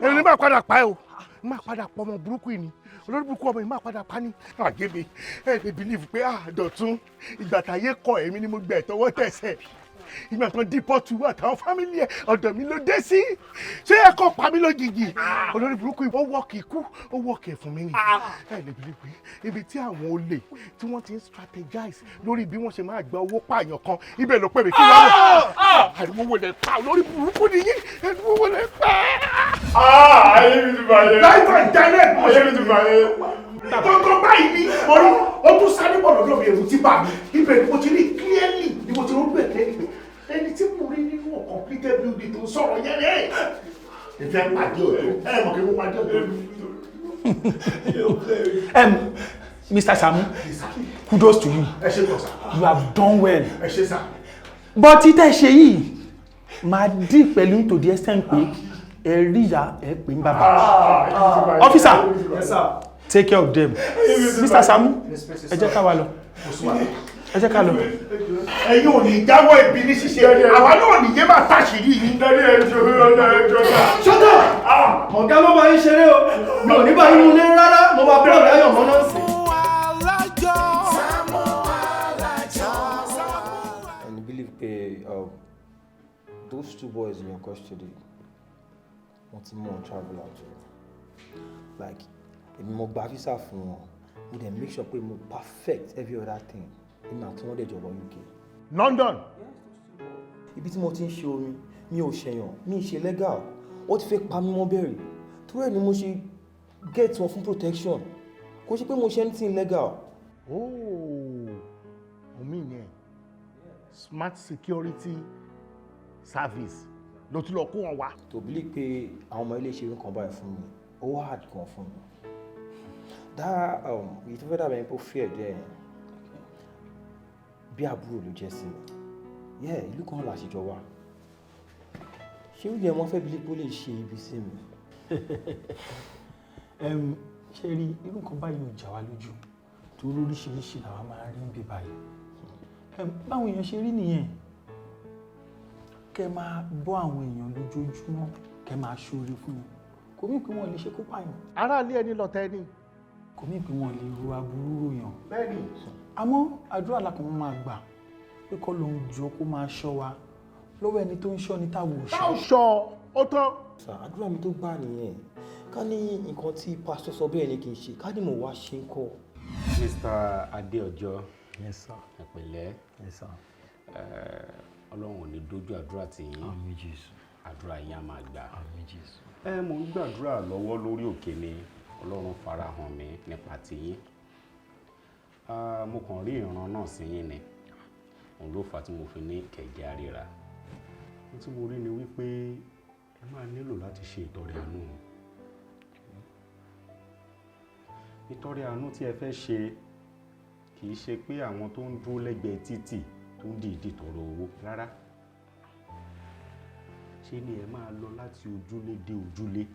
Èmi máa padà pa ẹ o, máa padà pọ̀ ọmọ burúkú yìí ni, olórí burúkú ọmọ yìí máa padà pa ní. Àgé mi, ẹ lè believe pé, ah, Dọ̀tún, ìgbà táyé kọ èmi ni mo gbẹ̀ tọwọ́ tẹ̀sẹ̀. Ìgbà kan deport àtàwọn family ẹ, ọ̀dọ̀ mi ló dé sí. Ṣé ẹ kọ́ pa mí lójijì? Olórí burúkú yìí, ó wọ́ọ̀kì ikú, ó wọ́ọ̀kì ẹ̀ fún mi ni. Ẹ lè believe pé ibi tí àwọn olè tí wọ́n ti ń strategize lórí bí wọ́n ṣe máa gba owó pààyàn kan, ibẹ̀ ló pè mí kí wọ́n wọ̀. Ariwo wo lẹ pa? Olórí burúkú nìyí, ariwo wo lẹ pa? Ayé mi ti bàjẹ́. Láì bá jalè. Ayé mi ti bàjẹ́. Gbọ́ngàn báyìí ni mo rí, ó tún sáré bọ̀ lọ́dọ̀ mi, ẹ̀rù ti bà mí. Ibẹ̀ ni mo ti rí clearly, ni mo ti rí bẹ̀ clearly pé ẹni tí mo rí nínú uncompleted building tó ń sọ̀rọ̀ yẹn rẹ̀. Ìfẹ́ pàdé ọ̀dọ́, ẹ mọ̀ kí mo pàdé ọ̀dọ́. Mr. Samu, kudos to you. Ẹ ṣé pọ̀ sá. You have done well. Ẹ ṣé sá. But títẹ̀ ṣe yìí máa dí pẹ̀lú to the extent pé ẹ rí ìyá ẹ pè ń bàbá. Officer, Yes, sir. take care of them. Mr. Samu, ẹ jẹ́ ká wá lọ. Ẹ jẹ́ ká lọ. Ẹ̀yin ò ní jáwọ́ ibi ní ṣíṣe, àwa náà ní yé máa táṣìírí yín. Shut up! Ọ̀gá ló bá yín ṣeré o. Mi ò ní bá yín múlé rárá. Mo máa bẹ́ẹ̀ ọ̀gá yàn mọ́ náà sí. Alájọ. And believe pé those two boys in your custody, wọ́n ti mú wọn travel out o. Like, èmi mo gba visa fún wọn, mo dẹ̀ make sure pé mo perfect every other thing. Èmi àti wọn dẹ̀ jọ lọ UK. London. Ibi tí mo ti ń ṣe omi, mi ò ṣẹ̀yàn, mi ì ṣe legal. Wọ́n ti fẹ́ pa mí mọ́ bẹ̀rẹ̀, torí ẹ̀ ni mo ṣe get wọn fún protection. Kò ṣe pé mo ṣe anything illegal. Oh, omi yẹn smart security service ló tún lọ kó wọn wá. To believe pé àwọn ọmọ ilé ṣe nǹkan báyìí fún mi, ó hard gan fún mi. That èyí tó fẹ́ dàbẹ̀ ni pé ó fear díẹ̀ yẹn, bí àbúrò ló jẹ́ sí mi. Yeah, ìlú kan là ṣèjọ wa. Ṣé ó yẹ wọ́n fẹ́ bí kó lè ṣe ibi sí mi? Ṣe rí irú nǹkan báyìí ò jà wá lójú, torí oríṣiríṣi làwa máa ń rí ń bí báyìí. Báwọn èèyàn ṣe rí nìyẹn, kẹ́ máa bọ́ àwọn èèyàn lójoojúmọ́, kẹ́ máa ṣoore fún wọn, kò mí pé wọ́n lè ṣe kó pààyàn. Aráàlú ẹni lọ̀tá ẹni. Kò mí pé wọ́n lè ru aburú ròyàn. Bẹ́ẹ̀ni. Àmọ́ àdúrà la kàn máa gbà pé kọ́ ló ń jọ kó máa ṣọ́ wa lọ́wọ́ ẹni tó ń ṣọ́ ni táwọn ò ṣọ́. Táwọn ṣọ́ ó tán. Sà, àdúrà mi tó gbà nìyẹn. Ká ní nǹkan tí pásítọ̀ sọ bẹ́ẹ̀ ni kì í ṣe, ká ní mo wá ṣe ń kọ́. Mr. Adéọjọ́. Yes, sir. Ẹ pẹ̀lẹ́. Yes, sir. Ọlọ́run ò ní dójú àdúrà tì yín. Àmín Jésù. Àdúrà yín á máa gbà. Àmín Jésù. Ẹ mò ń gbàdúrà lọ́wọ́ lórí òkè ni Ọlọ́run farahàn mi nípa tiyín. Mo kàn rí ìran náà sí yín ni. Òun ló fà á tí mo fi ní kẹ̀jẹ́ àríra. Ohun tí mo rí ni wípé ẹ máa nílò láti ṣe ìtọrẹ àánú. Ìtọrẹ àánú tí ẹ fẹ́ ṣe kì í ṣe pé àwọn tó ń dúró lẹ́gbẹ̀ẹ́ títì tó ń dìídì tọrọ owó rárá. Ṣé ni ẹ máa lọ láti ojúlé dé ojúlé?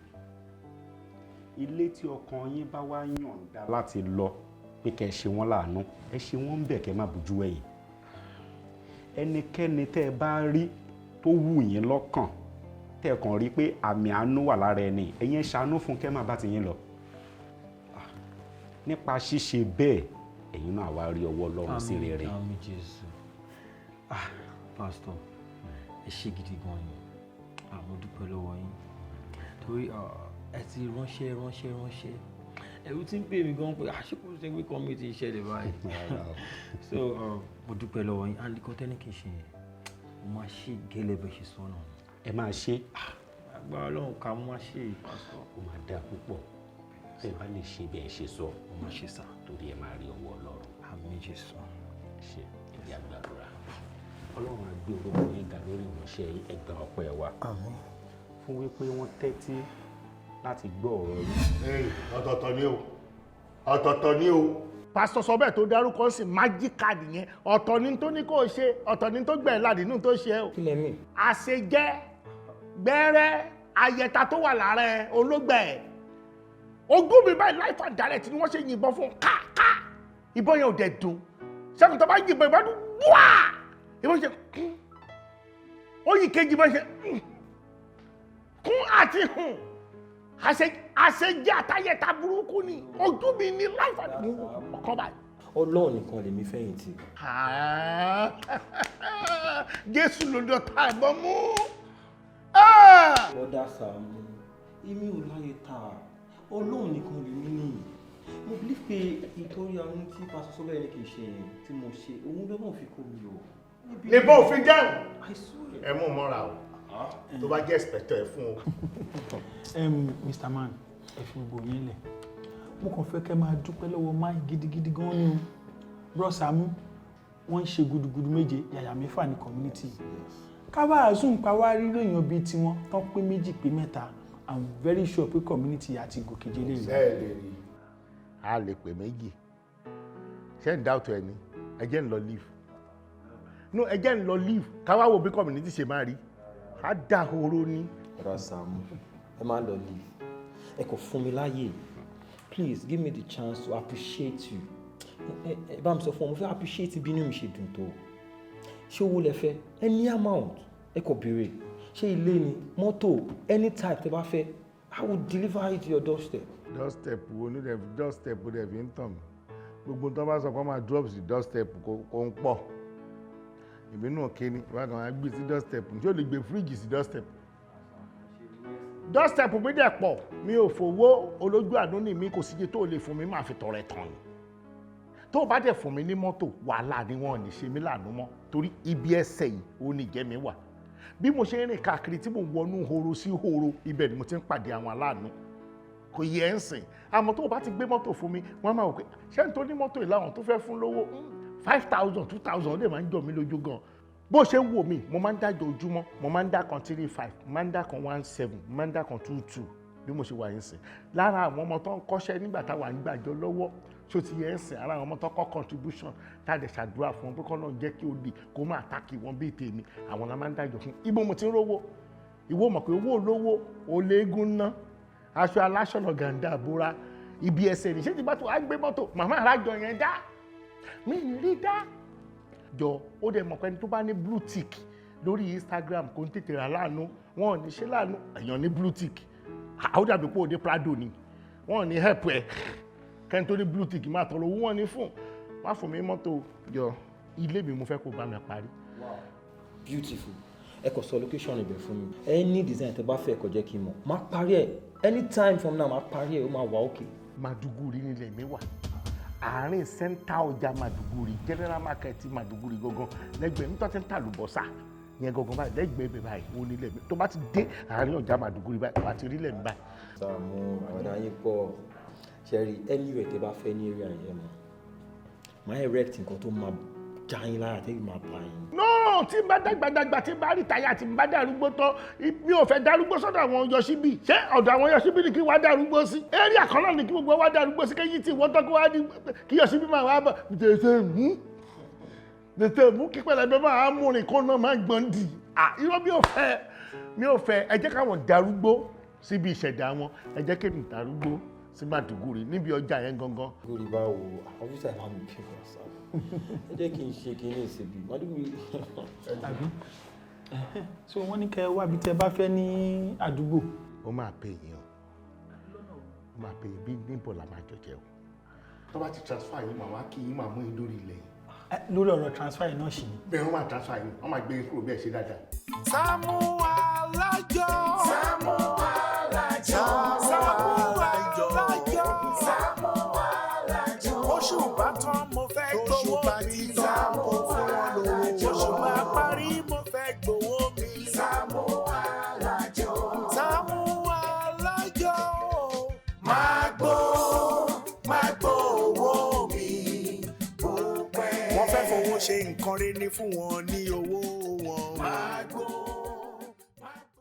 Ilé tí ọkàn yín bá wá yọ̀ǹda láti lọ pé kẹ́ ẹ ṣe wọ́n láàánú, ẹ ṣe wọ́n ń bẹ̀ kẹ́ má bójú ẹ̀yìn. Ẹnikẹ́ni tẹ́ ẹ bá rí tó wù yín lọ́kàn, tẹ́ ẹ kàn rí pé àmì àánú wà lára ẹni, ẹ̀yin ẹ ṣàánú fún kẹ́ má bá ti yín lọ. Nípa ṣíṣe bẹ́ẹ̀, ẹ̀yin náà wá rí ọwọ́ Ọlọ́run sí rere. Àmín Jésù. Ah, Pastor, ẹ ṣé gidi gan ni. Mo dúpẹ́ lọ́wọ́ yín. Torí ẹ ti ránṣẹ́ ránṣẹ́ ránṣẹ́. Ẹ̀rù ti ń pè mí gan pé àṣekú ṣe pé kan mi ti ṣẹlẹ̀ báyìí. So mo dúpẹ́ lọ́wọ́ yín. And nǹkan tẹ́ni kì í ṣe yẹn, mo máa ṣe gẹ́lẹ́ bẹ́ẹ̀ ṣe sọ náà. Ẹ máa ṣe. Agbára Ọlọ́run ká mo máa ṣe, Pastor. Ó máa dáa púpọ̀. Bẹ́ẹ̀ bá lè ṣe bẹ́ẹ̀ ṣe sọ. Mo máa ṣe sá. Torí ẹ máa rí ọwọ́ Ọlọ́run. Àmín Jésù. Ṣe ìdí àgbàdúrà. Ọlọ́run á gbé orúkọ yín ga lórí ìránṣẹ́ yín, ẹ gba ọpẹ́ wa. Àmín. Fún wípé wọ́n tẹ́tí láti gbọ́ ọ̀rọ̀ yín. Ọ̀tọ̀ọ̀tọ̀ ni o, ọ̀tọ̀ọ̀tọ̀ ni o. Pásítọ̀ sọ bẹ́ẹ̀ tó dárúkọ sí magic card yẹn, ọ̀tọ̀ ni tó ní kó o ṣe, ọ̀tọ̀ ni tó gbẹ̀ ládìí nínú tó ṣe ẹ́ o. Kí lẹ mí? Àṣejẹ́, gbẹ́rẹ́, ayẹta tó wà lára ẹ, ológbẹ̀ ẹ̀. Ogún mi báyìí life and direct ni wọ́n ṣe yìnbọn fún káàká. Ìbọn yẹn ò dẹ̀ dùn. Ṣẹ́gun tó bá yìnbọn ìbọn dùn wá! Ìbọn ṣe kún. Ó yìn kejì ìbọn ṣe kún àti hùn. Àṣejẹ́ àtayẹta burúkú ni. Ojú mi ní life and ọkàn báyìí. Ọlọ́run nìkan lèmi fẹ̀yìntì. Jésù ló dọ̀tá ẹ̀bọn mú. Bọ́dà Sàámú, èmi ò láyé ta. Ọlọ́run nìkan lèmi ní. Mo believe pé ìtọ́rí àánú tí Pásítọ̀ sọ bẹ́ẹ̀ ni kì í ṣe yẹn tí mo ṣe, òun lọ́nà fi kó mi o. Níbo òfin dáhùn? I swear. Ẹ mú mọ́ra o. Tó bá jẹ́ inspector ẹ fún o. Mr. Man, ẹ fi gbogbo yín lẹ̀. Mo kàn fẹ́ kẹ́ máa dúpẹ́ lọ́wọ́ máì gidigidi gan ni o. Bro Sàámú, wọ́n ń ṣe gudugudu méje yàyà mẹ́fà ní community. Káwá àzùn pa wá rí èèyàn bíi tiwọn tán pé méjì pé mẹ́ta. I'm very sure pé community àti gòkè jẹ́lé yìí. Ṣé ẹ lè rí? A lè pè méjì. Ṣé ń dáwọ́tò ẹ ní? Ẹ jẹ́ ń lọ leave. No, ẹ jẹ́ ń lọ leave. Káwá wo bí community ṣe máa rí. Á dahoro ni. Bọ́dà Sàámú, ẹ má lọ leave. Ẹ kò fún mi láyè. Please give me the chance to appreciate you. Ẹ bá mi sọ fún ọ, mo fẹ́ appreciate bí inú mi ṣe dùn tó. Ṣé owó lẹ fẹ́? Any amount. Ẹ kò béèrè. Ṣé ilé ni? Mọ́tò, any type tẹ bá fẹ́. I will deliver it to your doorstep. Doorstep wo ni dẹ̀ doorstep dẹ̀ fi ń tàn mí? Gbogbo tó bá sọ pé wọ́n máa drop sí doorstep kò ń pọ̀. Ìbínú kíni, wọ́n kàn máa gbé sí doorstep. Ṣé o lè gbé fíríjì sí doorstep? Doorstep mi dẹ̀ pọ̀, mi ò fowó olójú àánú ni mi, kò síye tó lè fún mi, máa fi tọrẹ tán ni. Tó o bá dẹ̀ fún mi ní mọ́tò, wàhálà ni wọ́n ò ní ṣe mí láàánú mọ́, torí ibi ẹsẹ̀ yìí ó ní ìjẹ́ mi wà. Bí mo ṣe ń rìn káàkiri tí mo wọnú horo sí horo, ibẹ̀ ni mo ti ń pàdé àwọn aláàánú. Kò yẹ ẹ́ ń sìn. Àmọ́ tó o bá ti gbé mọ́tò fún mi, wọ́n máa wò pé ṣé n tó ní mọ́tò yìí láwọn tó fẹ́ fún lówó 5,000, 2,000 ó lè máa ń jọ mí lójú gan. Bó ṣe ń wò mí, mo máa ń dájọ́ ojúmọ́, mo máa ń dá kan 3,5, mo máa ń dá kan 1,7, mo máa ń dá kan 2,2. Bí mo ṣe wà yín sìn, lára àwọn ọmọ tó ń kọ́ṣẹ́ nígbà táwa ń gbàjọ lọ́wọ́, tó ti yẹ ń sìn, ara àwọn ọmọ tó kọ́ contribution tá a dẹ̀ ṣàdúrà fún wọn pé kọ́ náà jẹ́ kí olè kó máa tàkì wọn bíi tèmi, àwọn la máa ń dájọ́ fún. Ibo mo ti ń rówó? Ìwọ mọ̀ pé owó olówó oléégún ná, aṣọ aláṣọ lọ̀gàǹdà bóra ibi ẹsẹ̀ ní. Ṣé ti bá tó wá gbé mọ́tò màmá arájọ yẹn dá mí ní rí dá jọ. Ó dẹ̀ mọ̀ pé ẹni tó bá ní blue tick lórí Instagram kò ń tètè rà láàánú, wọn ò ní ṣe láàánú. Èèyàn ní blue tick, àwọn dàbí pé òde Prado ni, wọn ò ní help ẹ. Kẹ́ni tó ní blue tick máa tọrọ owó wọn ní fún wá fún mi mọ́tò jọ. Ilé mi mo fẹ́ kó bá mi parí. Beautiful. Ẹ kò sọ location ibẹ̀ fún mi, any design tẹ́ bá fẹ́, kó jẹ́ kí n mọ̀, máa parí ẹ̀ anytime from now, máa parí ẹ̀, ó máa wà okay. Maduguri nílẹ̀ mi wà, àárín center ọjà Maduguri, general market Maduguri gangan, lẹ́gbẹ̀ẹ́ nítorí tí ń tàlùbọ́sà yẹn gangan báyìí, lẹ́gbẹ̀ẹ́ bẹ̀ báyìí ó nílẹ̀ mi. Tó bá ti dé àárín ọjà Maduguri báyìí, wà á ti rí lẹ̀ mi báyìí. Sàámú, àwàdà yín pọ̀. Ṣẹ́rí, anywhere tẹ́ bá fẹ́ ní area yẹn mọ̀, máa erect nǹkan tó máa já yín lára tẹ́lẹ̀ máa bá yín. No, tí n bá dàgbàdàgbà, tí n bá rí táyà, tí n bá darúgbó tán, mi ò fẹ́ darúgbó sọ́dọ̀ àwọn yọ̀ṣíbì. Ṣé ọ̀dọ̀ àwọn yọ̀ṣíbì ni kí wàá darúgbó sí? Area kan náà ni kí gbogbo wa darúgbó sí, kéyìí tí wọ́n tán kí wàá ní kí yọ̀ṣíbì máa wá bọ̀. Tètè mú, tètè mú kí pẹ̀lẹ́bẹ́ máa mú rìn kó náà máa gbọ́n dì. À, irọ́, mi ò fẹ́, mi ò fẹ́. Ẹ jẹ́ káwọn darúgbó síbi ìṣẹ̀dá wọn, ẹ jẹ́ kémi darúgbó sí Màdùgúrì níbi ọjà yẹn gangan. Lórí báwo? Ọ́fíìsì àbá mi bí wọ́n sá, ẹ jẹ́ kí n ṣe kí n ṣe bí Màdùgúrì. Àbí so wọ́n ní kẹ́ ẹ wá bí tẹ́ bá fẹ́ ní àdúgbò. Ó máa pè yín o, ó máa pè yín. Bí níbo la máa jọ jẹ o. Tó bá ti transfer yín, màá wá kí yín, máa mú yín lórí ilẹ̀ yìí. Lórí ọ̀rọ̀ transfer yìí náà ṣì ni. Bẹ́ẹ̀, wọ́n máa transfer yín, wọ́n máa gbé yín kúrò bí ẹ ṣe dáadáa. Sàámú Alájọ. Sàámú Alájọ. Sàámú Alájọ. Sàámú Alájọ. Oṣù bá tán, mo fẹ́ gbowó mi. Sàámú Alájọ. Oṣù bá parí, mo fẹ́ gbowó mi. Sàámú Alájọ. Sàámú Alájọ. Máa gbó, máa gbó owó mi. Wọ́n fẹ́ fowó ṣe nǹkan rere ní fún wọn ní owó wọn. Máa